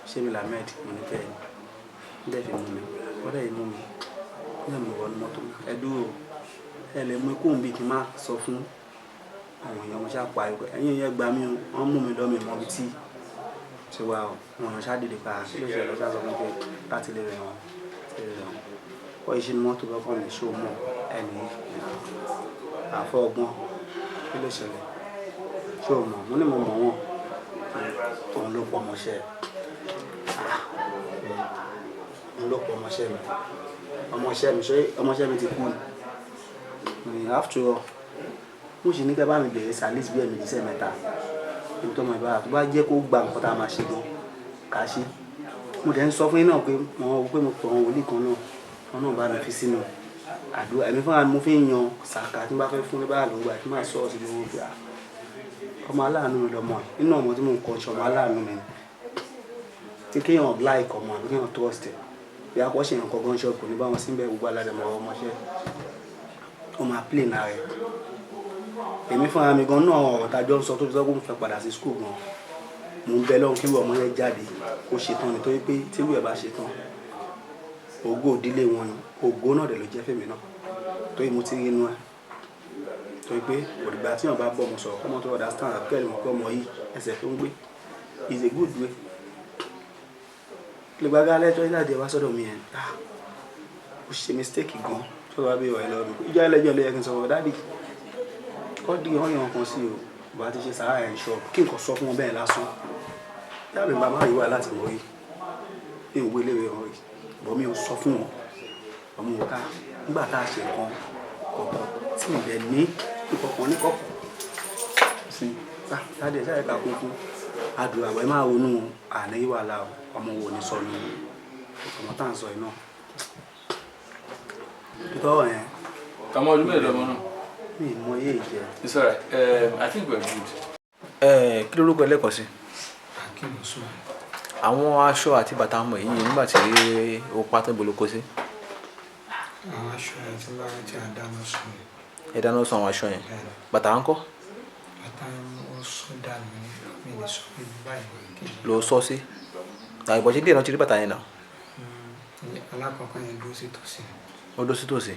ṣé mi Ahmed, mo ní bẹ́ẹ̀ ni. Dẹ́ fi mú mi, wọ́n dẹ̀ mú mi ní ẹ̀mí wọnú mọ́tò. Ẹ dúró, ẹ lè mú ikú bí kí n má sọ fún àwọn èèyàn. Mo ṣáà pariwo, ẹ̀yin yẹn gbà mí o, wọ́n mú mi lọ, mi mọ ibi tí ṣe wá o. Àwọn èèyàn ṣáà dìde pa, kí ló ṣe lọ ṣáà sọ fún mi pé láti lè rẹ̀ wọ́n, láti lè rẹ̀ wọ́n. Wọ́n ṣe ní mọ́tò lọ́kàn mi ṣó mọ́ ẹni àfọ́ ọgbọ́n, kí ló ṣẹlẹ̀, ṣó mọ̀? Mo ní mo mọ̀ wọ́n, òun ló pọ̀ ọmọọṣẹ́, òun ló pọ̀ ọmọọṣẹ́ mi, ọmọọṣẹ́ mi. Ṣé ọmọọṣẹ́ mi ti kú ni? After all, mo sì ní kẹ́ bá mi bẹ̀rẹ̀ sí at least bí ẹ̀mejì sẹ́ẹ̀mẹ́ta níbi tó mọ̀ ìbára tó bá jẹ́ kó gba nǹkan tá a máa ṣe gan ká ṣe. Mo dẹ̀ ń sọ fún yín náà pé mo wọ́n pé mo pọ̀ àwọn wòlíì kan náà, wọn náà bá mi fi sínú àdúrà. Ẹ̀mí fúnra mi mo fi ń yan sàkà tí n bá fẹ́ fún ní báyà lówó àti máa sọ ọ́ sí lówó pé ọmọ aláàánú mi lọmọ ẹ̀ nínú ọmọ tí mò ń kọ́ ṣe ọmọ aláàánú mi ni tí kéèyàn like ọmọ àbí kéèyàn trust ẹ̀ bí a kọ́ ṣe nǹkan gan ṣọ́ọ̀bù ní báwọn síbẹ̀ gbogbo aládàmọ̀ ọmọṣẹ́ ó máa play náà rẹ̀. Èmi fúnra mi gan náà, ọ̀rọ̀ tá a jọ ń sọ tó fi sọ pé mo fẹ́ padà sí school gan, mo ń bẹ lọ́hùn kí irú ọmọ yẹn jáde kó ṣe tán, nítorí pé tí irú ẹ̀ bá ṣe tán, ògo ìdílé wọn ni, ògo náà dẹ̀ ló jẹ́ fèmí náà, torí mo ti rí inú ẹ̀, torí pé òdìgbà tí wọn bá bọ̀ ọmọ sọ̀rọ̀ kọ́mọ tó understand àbí kẹ́lẹ́ mọ̀ pé ọmọ yìí ẹsẹ̀ tó ń gbé is a good way. Lè gbàgbé alẹ́ tó jáde wá sọ́dọ̀ mi yẹn, ah, ó ṣe mistake gan tó bá bí ọ̀rẹ́ lọ́wọ́ mi. Ìjọ ẹlẹ́jọ́ ló yẹ kí n sọ fún daddy kọ́ di ọyàn kan sí o, bá ti ṣe sàárà ẹ̀ ń ṣọ kí nǹkan sọ fún wọn bẹ́ẹ̀ lásán. Yàrá mi bàbá yìí wà láti mọ̀ rí ní ìwé iléèwé wọn rí bọ́ mi ò sọ fún wọn ọmọ òkà nígbà tá a ṣe nǹkan kọ̀ọ̀kan tí mi bẹ̀ ní nǹkan ní kọ̀ọ̀kan sí daddy ẹ̀ ṣáà ká kún fún àdúrà wẹ̀ máa ronú àná yìí wà láà ọmọ wo ní sọnù. Ọmọ tá à ń sọ yìí náà tọ́wọ́ yẹn. Ọmọ ọdún mélòó lọmọ náà? Mi ì mọ iye ìjẹ. It's alright. I think we're good. Ẹ kí lorúkọ ẹ lẹ́ẹ̀kan sí? Akeem Usman. Àwọn aṣọ àti bàtà ọmọ yìí nígbà tí ó pa tán, ibo ló kó sí? Àwọn aṣọ yẹn tí bá rántí, àdáná sun ni. Ẹ dáná sun àwọn aṣọ yẹn. Bàtà ńkọ́? Bàtà ó sún dànù ní, mi lè sọ pé báyìí ní kejì. Ló sọ sí àìbọ̀ ṣe díẹ̀ náà ti rí bàtà yẹn náà. Alákọ̀ọ́kọ́ yẹn dúró sí tòsí. Ó dó sí tòsí.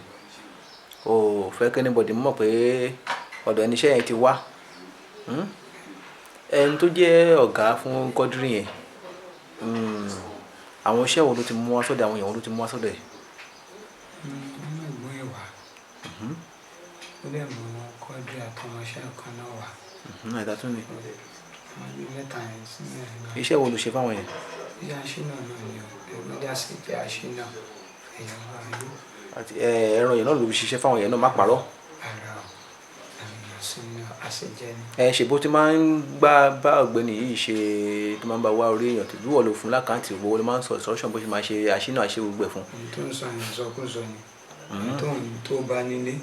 O ò fẹ́ kí anybody mọ̀ pé ọ̀dọ̀ ẹni iṣẹ́ yẹn ti wá. Ẹni tó jẹ́ ọ̀gá fún Quadri yẹn, àwọn iṣẹ́ wo ló ti mú wá sọ́dọ̀, àwọn èèyàn wo ló ti mú wá sọ́dọ̀ ẹ̀? Nínú ẹ̀gbọ́n ẹ̀ wá, ó dẹ̀ mú Quadri àtọmọṣẹ́ kan náà wá. Ẹ̀ta tún ni. Àwọn bíi mẹ́ta yẹn sí mẹ́rin náà. Iṣẹ́ wo ló ṣe fáwọn yẹn? Iṣẹ́ aṣínà náà ni o, ẹ̀gbọ́n dá sí jẹ́ aṣínà èèyàn bá yó. Àti ẹran yẹn náà ló fi ṣiṣẹ́ fáwọn yẹn náà, má parọ́. Ara o, ènìyàn sí ní àṣejẹ ni. Ẹ ṣe bó ti máa ń gbá bá ọ̀gbẹ́ni yìí ṣe tó máa ń bá wá orí èèyàn, tó bí wọ́n lò fún l'account owó, ló máa ń sọ instruction bó ṣe máa ṣe àṣínà àṣe gbogbo ẹ̀ fún. Ohun tó ń sọ yẹn sọkúsọ ni. Tó bá nílé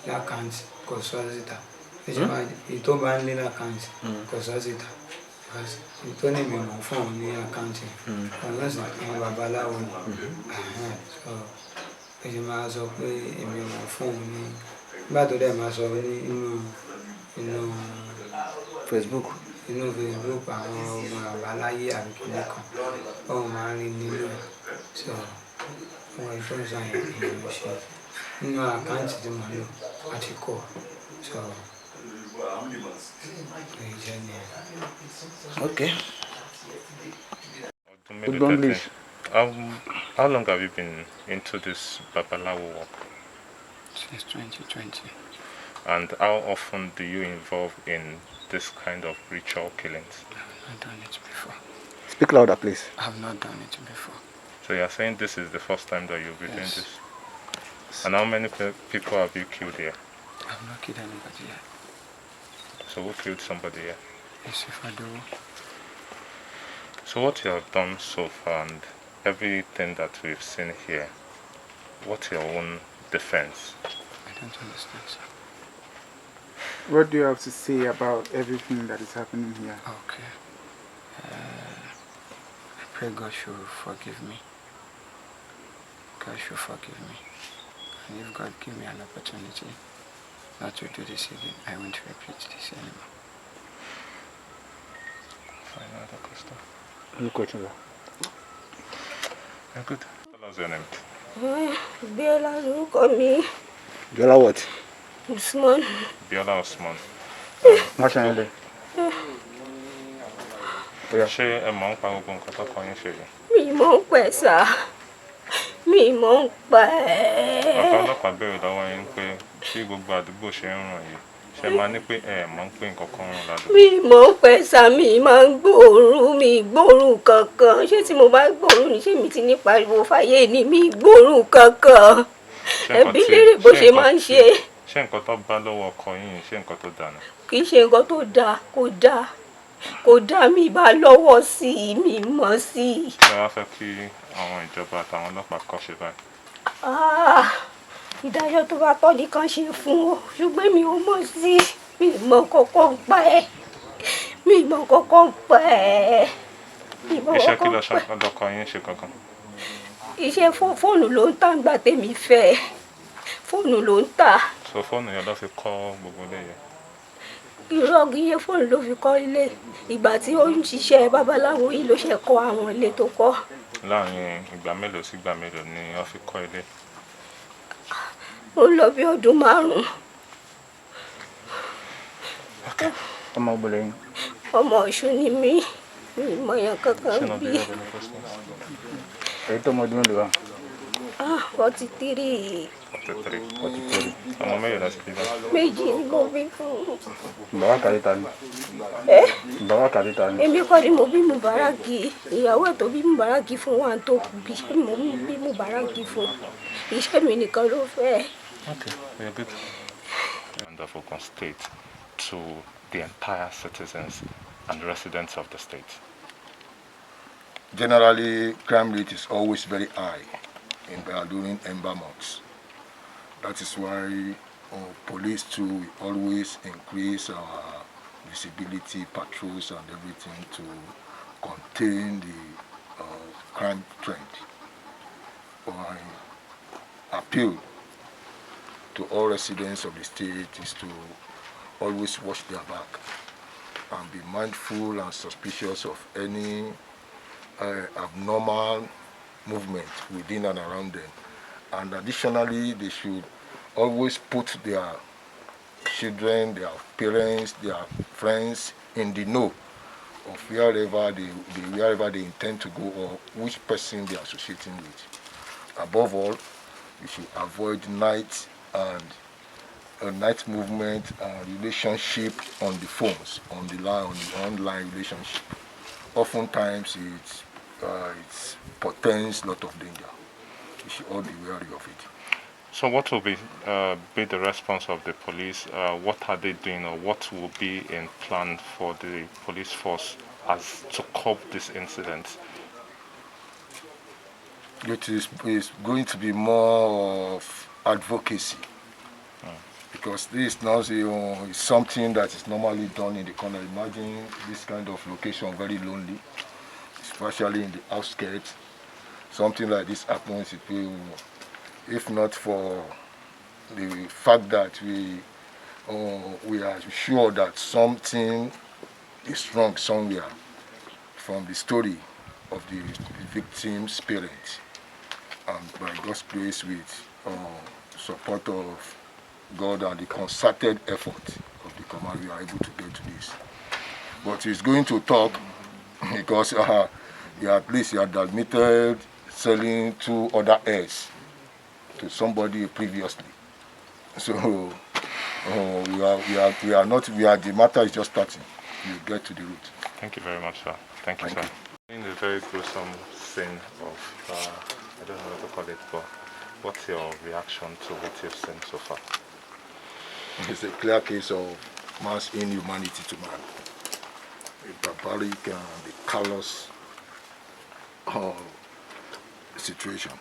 l'account kò sọ síta. Èyí tó bá nílé l'account kò sọ síta. Èyí tó ní mi mọ̀ fún òun ní account, òun náà sì àwọn babaláwo ni. So ó ṣe máa sọ pé èmi mọ̀ fún òun ní, nígbà tó dẹ̀ máa sọ ní inú Facebook. Inú Facebook, àwọn ọmọ àbáláyé àbí kìnìún kan òun máa ń rí nínú ẹ̀. So àwọn èyí tó ń sọ yẹn, èèyàn ò ṣe nínú account tí mo lò àti kọ́. So èyí jẹ́ nìyẹn. Okay. Good English. How long have you been into this Babalawo work? Since 2020. And how often do you involve in this kind of ritual killings? I've not done it before. Speak louder, please. I've not done it before. So you are saying this is the first time that you'll be doing Yes. this? And how many people have you killed here? I've not killed anybody yet. So who killed somebody here? Yusuf Adowo. So what you have done so far and everything that we've seen here, what's your own defense? I don't understand, sir. What do you have to say about everything that is happening here? Okay. I pray God should forgive me. God should forgive me. And if God give me an opportunity not to do this again, I won't repeat this anymore. Final other question. Any question, sir? Yeah, good. Tell us your name. Bíọ́lá lórúkọ mi. Biola what? Usman. Biola Osman. Nationally. Ṣé ẹ mọ̀ ń pa gbogbo nǹkan tọkọ yín ṣe yìí? Mi mọ̀ ń pẹ́ sà, mi mọ̀ ń pẹ́. Ọ̀gá ọlọ́pàá béèrè lọ́wọ́ yín pé bí gbogbo àdúgbò ṣe ń rùn yìí, ṣe máa ní pé ẹ mọ̀ ń pé nǹkan kan rùn ládùúgbò? Mi mọ̀ ń pẹ́ sà, mi máa ń gbóòórùn, mi gbóòórùn kankan. Ṣé tí mo bá gbóòórùn ní, ṣé mi ti ní pariwo fáyé ni? Mi gbóòórùn kankan. Ẹbí léèrè bó ṣe máa ń ṣe. Ṣé nǹkan tó bá lọ́wọ́ ọkọ yín, ṣé nǹkan tó dáa ni? Kì í ṣe nǹkan tó dáa, kò dáa, kò dáa. Mi bá lọ́wọ́ sí i, mi mọ̀ sí i. Kí lẹ wá fẹ́ kí àwọn ìjọba àtàwọn ọlọ́pàá kọ́ ṣe báyìí? Ah, ìdájọ́ tó bá tọ́ nìkan ṣe fún o, ṣùgbọ́n mi ò mọ̀ sí i, mi mọ̀ kọ́kọ́ ń pa ẹ́, mi mọ̀ kọ́kọ́ ń pa ẹ́, mi mọ̀ Iṣẹ́ kí kọ́kọ́ lọ ń pa ẹ́. lọkọ yín ṣe kankan? Iṣẹ́ fóònù ló ń tà ńgbà tèmi fẹ́, fóònù ló ń tà. So fóònù yẹn ló fi kọ́ gbogbo ilé yẹn? Irọ́, iye fóònù ló fi kọ́ ilé. Ìgbà tí ó ń ṣiṣẹ́ babaláwo yìí ló ṣe kọ́ àwọn ilé tó kọ́. Láàárín ìgbà mélòó sí ìgbà mélòó ni wọ́n fi kọ́ ilé? Ó ń lọ bí ọdún 5. Ọmọ ògbólẹ̀ yín. Ọmọ Ọ̀ṣun ni mí, mi ì mọ̀yàn kankan bí. Èyí tó ọmọ ọdún mélòó wà? Ah, 43. 43. 43. Ọmọ mélòó la ti bí báyìí? Méjì ni mo bí fún. Bàbá kàdé ta ni? Ẹ? Bàbá kàdé ta ni? Èmi kọ́ ni mo bí Mubaraki. Ìyàwó ẹ̀ tó bí Mubaraki fún wa tó bí mo bí Mubaraki fún. Iṣẹ́ mi nìkan ló fẹ́. Okay, we are good. And of Ogun State to the entire citizens and residents of the state. Generally, crime rate is always very high during ember months. That is why police too, we always increase our visibility, patrols and everything to contain the crime trend. My appeal to all residents of the state is to always watch their back and be mindful and suspicious of any abnormal movement within and around them. And additionally, they should always put their children, their parents, their friends in the know of wherever they intend to go or which person they are associating with. Above all, you should avoid night and night movement and relationship on the phones, on the line, on the online relationship. Oftentimes, it portends a lot of danger. You should all be wary of it. So what will be the response of the police? What are they doing, or what will be in plan for the police force as to curb this incident? It is going to be more of advocacy, because this now is something that is normally done in the corner. Imagine this kind of location, very lonely, especially in the outskirts. Something like this happens, it will, if not for the fact that we are sure that something is wrong somewhere from the story of the victim's parents, and by God's grace, with support of God and the concerted effort of the command, we are able to get to this. But he's going to talk because he at least he had admitted selling 2 other heirs to somebody previously. So the matter is just starting. You get to the root. Thank you very much, sir. Thank you, sir. In the very gruesome scene of, I don't know what to call it, but what's your reaction to what you've seen so far? It's a clear case of man's inhumanity to man. A barbaric and a callous situation.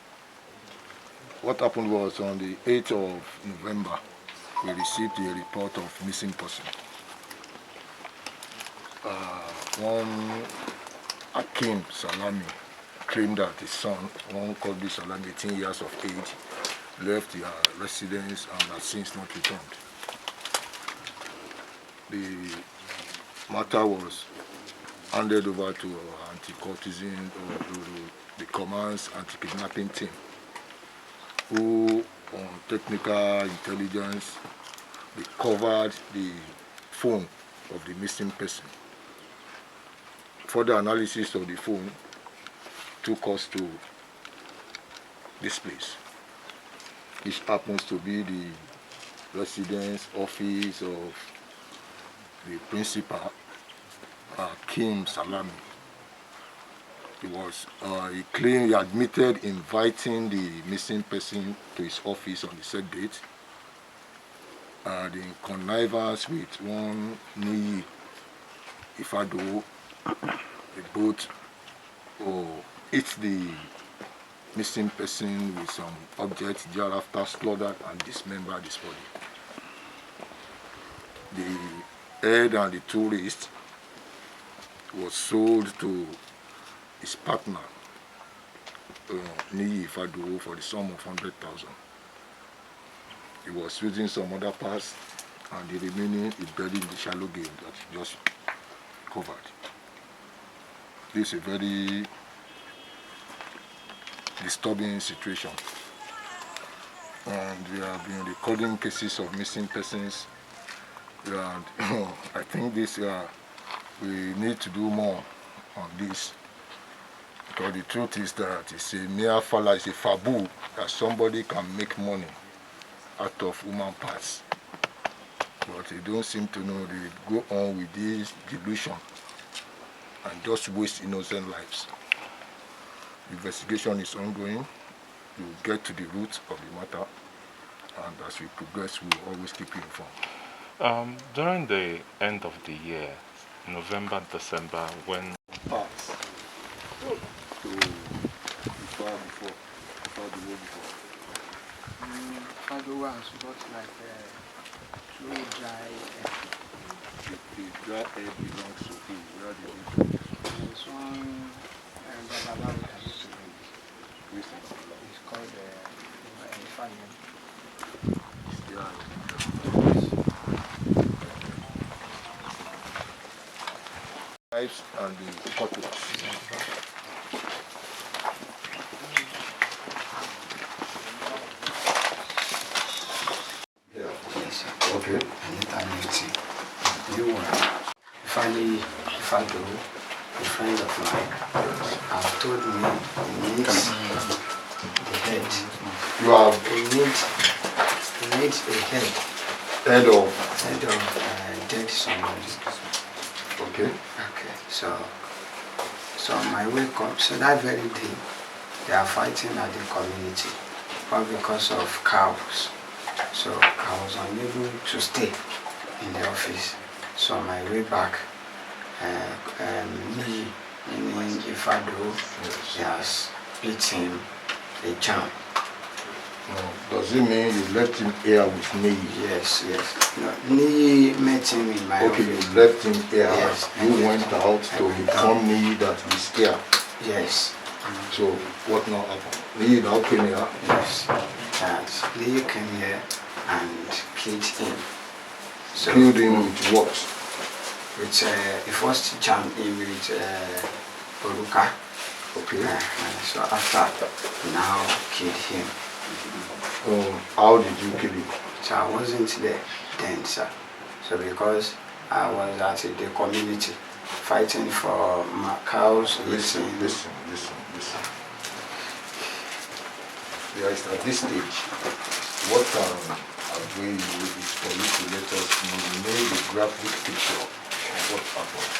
What happened was on the 8th of November, we received a report of missing person. One Akim Salami claimed that his son, one Kobe Salami, 18 years of age, left their residence and has since not returned. The matter was handed over to our anti-cultism, or to the command's anti-kidnapping team, who, on technical intelligence, recovered the phone of the missing person. Further analysis of the phone took us to this place, which happens to be the residence office of the principal, Akim Salami. He was, he claimed, he admitted inviting the missing person to his office on the said date. In connivance with one Niyi Ifado, they both hit the missing person with some objects, thereafter slaughtered and dismembered his body. The head and the 2 wrists was sold to his partner, Niyi Ifado, for the sum of 100,000. He was using some other parts, and the remaining is buried in the shallow grave that he just covered. This is a very disturbing situation. And we have been recording cases of missing persons. And I think this we need to do more on this. Because the truth is that it's a mere fallacy, it's a fable that somebody can make money out of human parts. But they don't seem to know. They go on with this delusion and just waste innocent lives. Investigation is ongoing. We will get to the root of the matter, and as we progress, we will always keep you informed. During the end of the year, November, December, when parts. Ifado has got like two dry head. The dry head belongs to who? Where did you get it? There's one Babalawo that used to bring it. Who is the Babalawo? It's called Ifayemi. Yeah. Knives and the cutlass. Yeah. Yes, sir. Okay. I later met him. You were Ifali Ifado, a friend of mine, have told me he needs the head. You have He needs a head. Head of Head of dead somebody. Okay. Okay. So on my way come, so that very day, they are fighting at the community, all because of cows. So I was unable to stay in the office. So on my way back, Niyi, meaning Ifado, he has beat him a jam. No. Does it mean you left him here with Niyi? Yes. No, Niyi met him in my Okay, office. you left him here. Yes. You went out I to went inform out. Niyi that he's here. Yes. So what now happened? Niyi now came here. Yes. That Niyi came here and killed him. So, Killed him with what? With he first jammed him with Oruka. Okay. So after, now killed him. How did you kill him? So I wasn't there then, sir. So because I was at the community fighting for my cows. Listen, eating. listen, listen, listen. Yes, at this stage, what can agree you is for you to let us know, you need a graphic picture of what happened.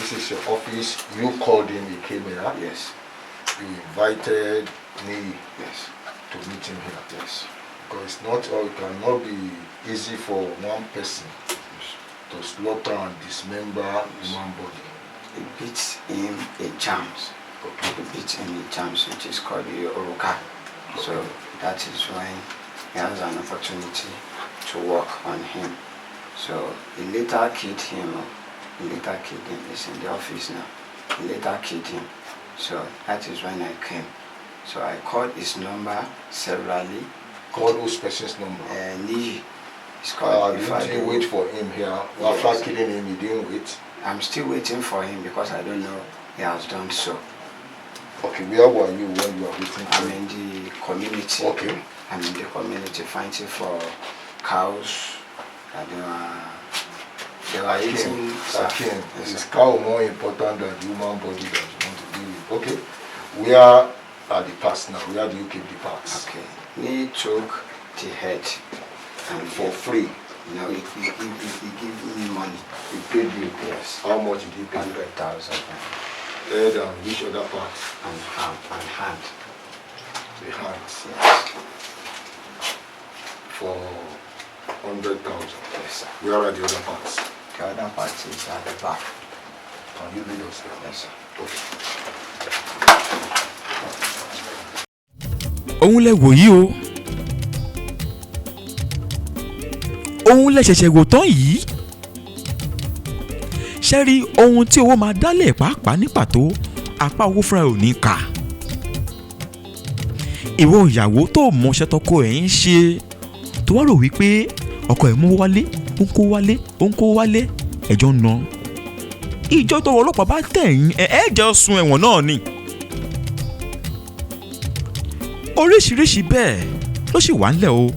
This is your office. You called him, he came here. Yes. You invited me Yes. to meet him here. Yes. Because it's not, or it cannot be easy for one person to slaughter and dismember human body. He beats him a jams. Okay. He beats him a jams, which is called the Oruka. So that is when he has an opportunity to work on him. So he later killed him. He later killed him. He's in the office now. He later killed him. So that is when I came. So I called his number severally. Call whose person's number? Niyi. It's called Didn't you Ifado. wait for him here? Yes. After killing him, he didn't wait. I'm still waiting for him because I don't know he has done so. Okay, where were you when you were waiting for I'm him? in the community. Okay. I'm in the community fighting for cows that they were eating. Sir. Akin, Yes, is sir. cow more important than the human body that you want to deal with? Okay. Where are the parts now? Where do you keep the parts? Okay. He took the head and For free. No, he gave me money. He paid you? Yes. How much did he pay? 100,000. Head and which other parts? And arm and hand. The hands. Yes. For 100,000. Yes, sir. Where are the other parts? The other part is at the back. Can you lead us there? Yes, sir. Okay. Òun lẹ wò yìí o, òun lẹ ṣẹ̀ṣẹ̀ wò tán yìí. Ṣe rí ohun tí owó máa dálẹ̀ pàápàá ní pàtó, apá owó fúnra ẹ̀ ò ní kà. Ìwọ ìyàwó tó mọṣẹ́ tọkọ ẹ̀ ń ṣe, tó wá rò wípé ọkọ ẹ̀ mú wálé, ó ń kó wálé, ó ń kó wálé, ẹjọ́ ń ná ìjọ tó ọlọ́pàá bá tẹ̀yìn ẹ̀ ẹ́ jẹ́ sun ẹ̀wọ̀n náà ni. Oríṣiríṣi bẹ́ẹ̀ ló sì wà ńlẹ̀ o,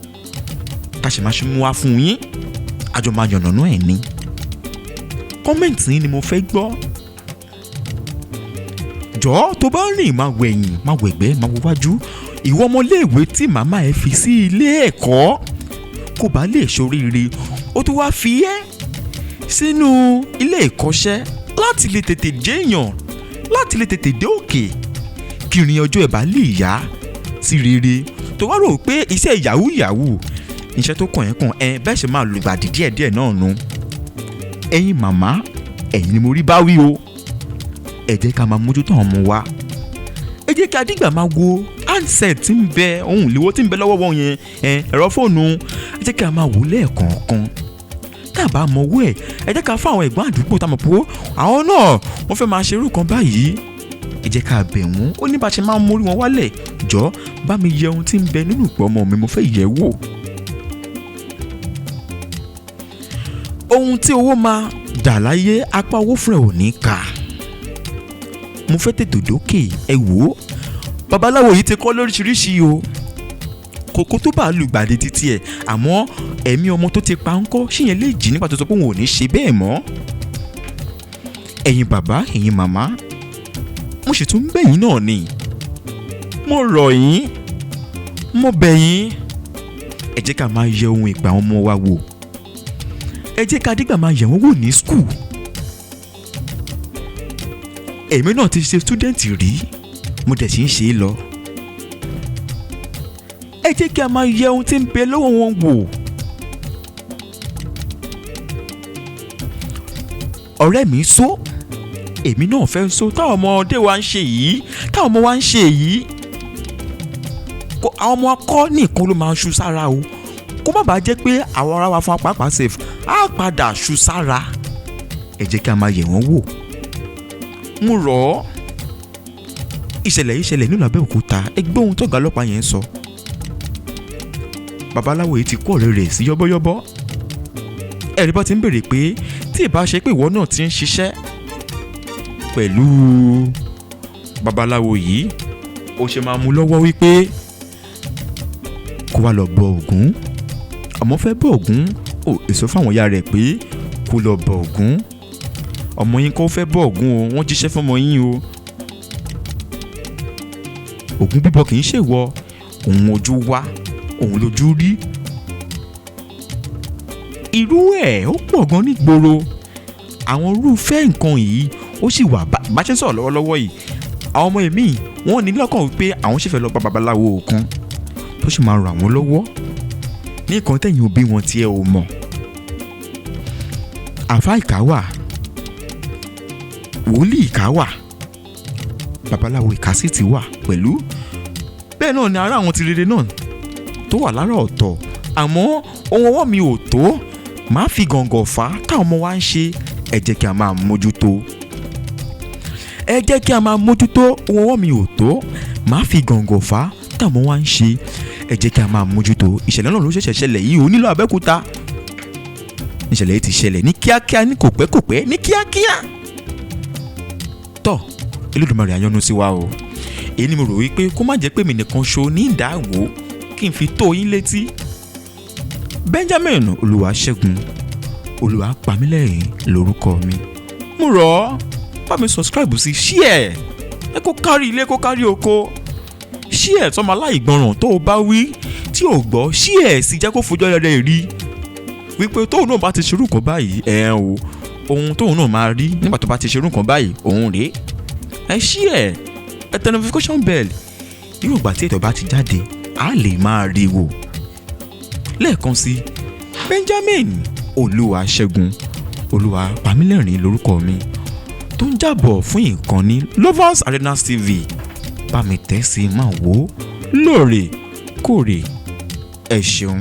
tá a sì máa ṣe mú wá fún yín, àjọ máa yànnàná ẹ̀ ní. Comment yín ni mo fẹ́ gbọ́. Jọ̀ọ́, tó bá rìn, máa wẹ̀yìn, máa wẹ̀gbẹ́, máa wo wájú. Ìwọ ọmọléèwé tí màmá ẹ fi sí ilé ẹ̀kọ́ kó bá lè ṣoríire, ó tún wá fi ẹ́ sínú ilé ìkọ́ṣẹ́ láti lè tètè jẹ́yàn, láti lè tètè dé òkè, kí ìrìn ọjọ́ ẹ̀ bá lè yá sí rere, tó wá rò pé iṣẹ́ yahoo yahoo iṣẹ́ tó kàn ẹ́ kàn ẹ́ bẹ́ẹ̀ ṣe máa lùgbàdì díẹ̀díẹ̀ náà nu. Ẹ̀yin màmá, ẹ̀yin ni mo rí bá wí o. Ẹ jẹ́ ká máa mójútó àwọn ọmọ wa. Ẹ jẹ́ ká dìgbà máa wo Handset tí ń bẹ ohun ìléwọ́ tí ń bẹ lọ́wọ́ wọn yẹn, ẹ̀rọ fóònù, ẹ jẹ́ kí a máa wò lẹ́ẹ̀kọ̀ọ̀kan. Tá a bá mọ owó ẹ̀, ẹ jẹ́ ká fún àwọn ẹ̀gbọ́n àdúgbò tá a mọ̀ pé àwọn náà wọ́n fẹ́ máa ṣe irú kan báyìí, ẹ jẹ́ ká bẹ̀ wọ́n. Ó ní bá ṣe máa ń mórí wọn wálẹ̀. Jọ bá mi yẹ ohun tí ń bẹ nínú ìpò ọmọ mi, mo fẹ́ yẹ̀ wò. Ohun tí owó máa dà láyé, apá owó fúnra ò ní kà. Mo fẹ́ tètè dókè. Ẹ wò ó, babaláwo yìí ti kọ́ lóríṣiríṣi o, kòkó tó bá lùgbàdì títí ẹ̀, àmọ́ ẹ̀mí ọmọ tó ti pa ń kọ́, ṣìyẹn lè jì nípa tó sọ pé òun ò ní ṣe bẹ́ẹ̀ mọ́. Ẹ̀yin bàbá, ẹ̀yin màmá, mo sì tún bẹ̀ yín náà ni, mo rọ̀ yín, mo bẹ̀ yín, ẹ jẹ́ ká máa yẹ ohun ìgbà àwọn ọmọ wa wò. Ẹ jẹ́ ká dígbà máa yẹ̀ wọ́n wò ní skul. Èmi náà ti ṣe stúdẹ̀ǹtì rí, mo dẹ̀ sì ń ṣe é lọ. Ẹ jẹ́ kí a máa yẹ ohun tí ń bẹ lọ́wọ́ wọn wò. Ọ̀rẹ́ mi sọ, èmi náà fẹ́ sọ, táwọn ọmọdé wa ń ṣe yìí, táwọn ọmọ wa ń ṣe yìí, kó àwọn ọmọ akọ́ nìkan ló máa ń ṣu sára o. Kó má bàa jẹ́ pé àwọn ará wa fún apápá safe á padà ṣu sára. Ẹ jẹ́ kí a máa yẹ̀ wọ́n wò. Mo rọ̀ ọ́. Ìṣẹ̀lẹ̀ yìí ṣẹlẹ̀ nílùú Abẹ́òkúta. Ẹ gbọ́ ohun tọ́gá ọlọ́pàá yẹn sọ. Babaláwo yìí ti kó ọ̀rẹ́ rẹ̀ sí yọ́bọ́yọ́bọ́. Ẹ̀rí bá ti ń béèrè pé tí ìbá ṣe pé ìwọ náà ti ń ṣiṣẹ́ pẹ̀lú babaláwo yìí, ó ṣe máa mú lọ́wọ́ wípé kó wá lọ bọ Ògún. Ọmọ fẹ́ bọ Ògún, ó èso fáwọn ìyá rẹ̀ pé kó lọ bọ Ògún. Ọmọ yín kó fẹ́ bọ Ògún o, wọ́n jíṣẹ́ fún ọmọ yín o. Ògún bíbọ kì í ṣèwọ, òun ojú wá, òun lójú rí. Irú ẹ̀ ó pọ̀ gan nígboro. Àwọn irúfẹ́ nǹkan yìí ó sì wà bá ṣe ń sọ̀rọ̀ lọ́wọ́lọ́wọ́ yìí. Àwọn ọmọ èmi wọ́n ní lọ́kàn wípé àwọn ṣì fẹ́ lọ bá babaláwo kan tó sì máa ràn wọ́n lọ́wọ́ ní nǹkan tẹ̀yìn òbí wọn tí ẹ ò mọ̀. Àfáà ìkà wà, wòlíì ìkà wà, babaláwo ìkà sì ti wà pẹ̀lú. Bẹ́ẹ̀ náà ni ará àwọn ti rere náà tó wà lára ọ̀tọ̀. Àmọ́ ohun ọwọ́ mi ò tó, màá fi gàngàn fà á táwọn ọmọ wa ń ṣe. Ẹ jẹ́ kí a máa mójútó. Ẹ jẹ́ kí a máa mójútó. Ohun ọwọ́ mi ò tó, màá fi gàngàn fà á táwọn ọmọ wa ń ṣe. Ẹ jẹ́ kí a máa mójútó. Ìṣẹ̀lẹ̀ náà ló ṣẹ̀ṣẹ̀ ṣẹlẹ̀ yìí o nílùú Abẹ́òkúta. Ìṣẹ̀lẹ̀ yìí ti ṣẹlẹ̀ ní kíákíá, ní kòpẹ́kòpẹ́, ní kíákíá. Tọ́ Olódùmarè á yọ́nú sí wa o. Èyí ni mo rò wípé kó má jẹ́ pé mi nìkan ṣo ní ìdáwó kí n fi tó yín létí. Benjamin Olúwaṣẹ́gun Olúwapamílẹ́rìn lórúkọ mi. Mo rọ̀ ọ́, bá mi subscribe sí, share ẹ, kó kárí ilé, kó kárí oko. Share tọ́mọ aláìgbọràn tó o bá wí tí o gbọ́, share sí, jẹ́ kó fojú rẹ̀ rí wípé tóun náà bá ti ṣerú nǹkan báyìí, ẹ̀ o, ohun tóun náà máa rí nígbà tó bá ti ṣerú nǹkan báyìí òun rèé. Ẹ share, ẹ tẹ notification bell, irú ìgbà tí ètò bá ti jáde á lè máa rí wò. Lẹ́ẹ̀kan sí, Benjamin Olúwaṣẹ́gun Olúwapamílẹ́rìn lórúkọ mi tó ń jábọ̀ fún ìkànnì Lovers Arenas TV. Bá mi tẹ̀ sí, máa wò ó lóòrèkóòrè. Ẹ ṣeun.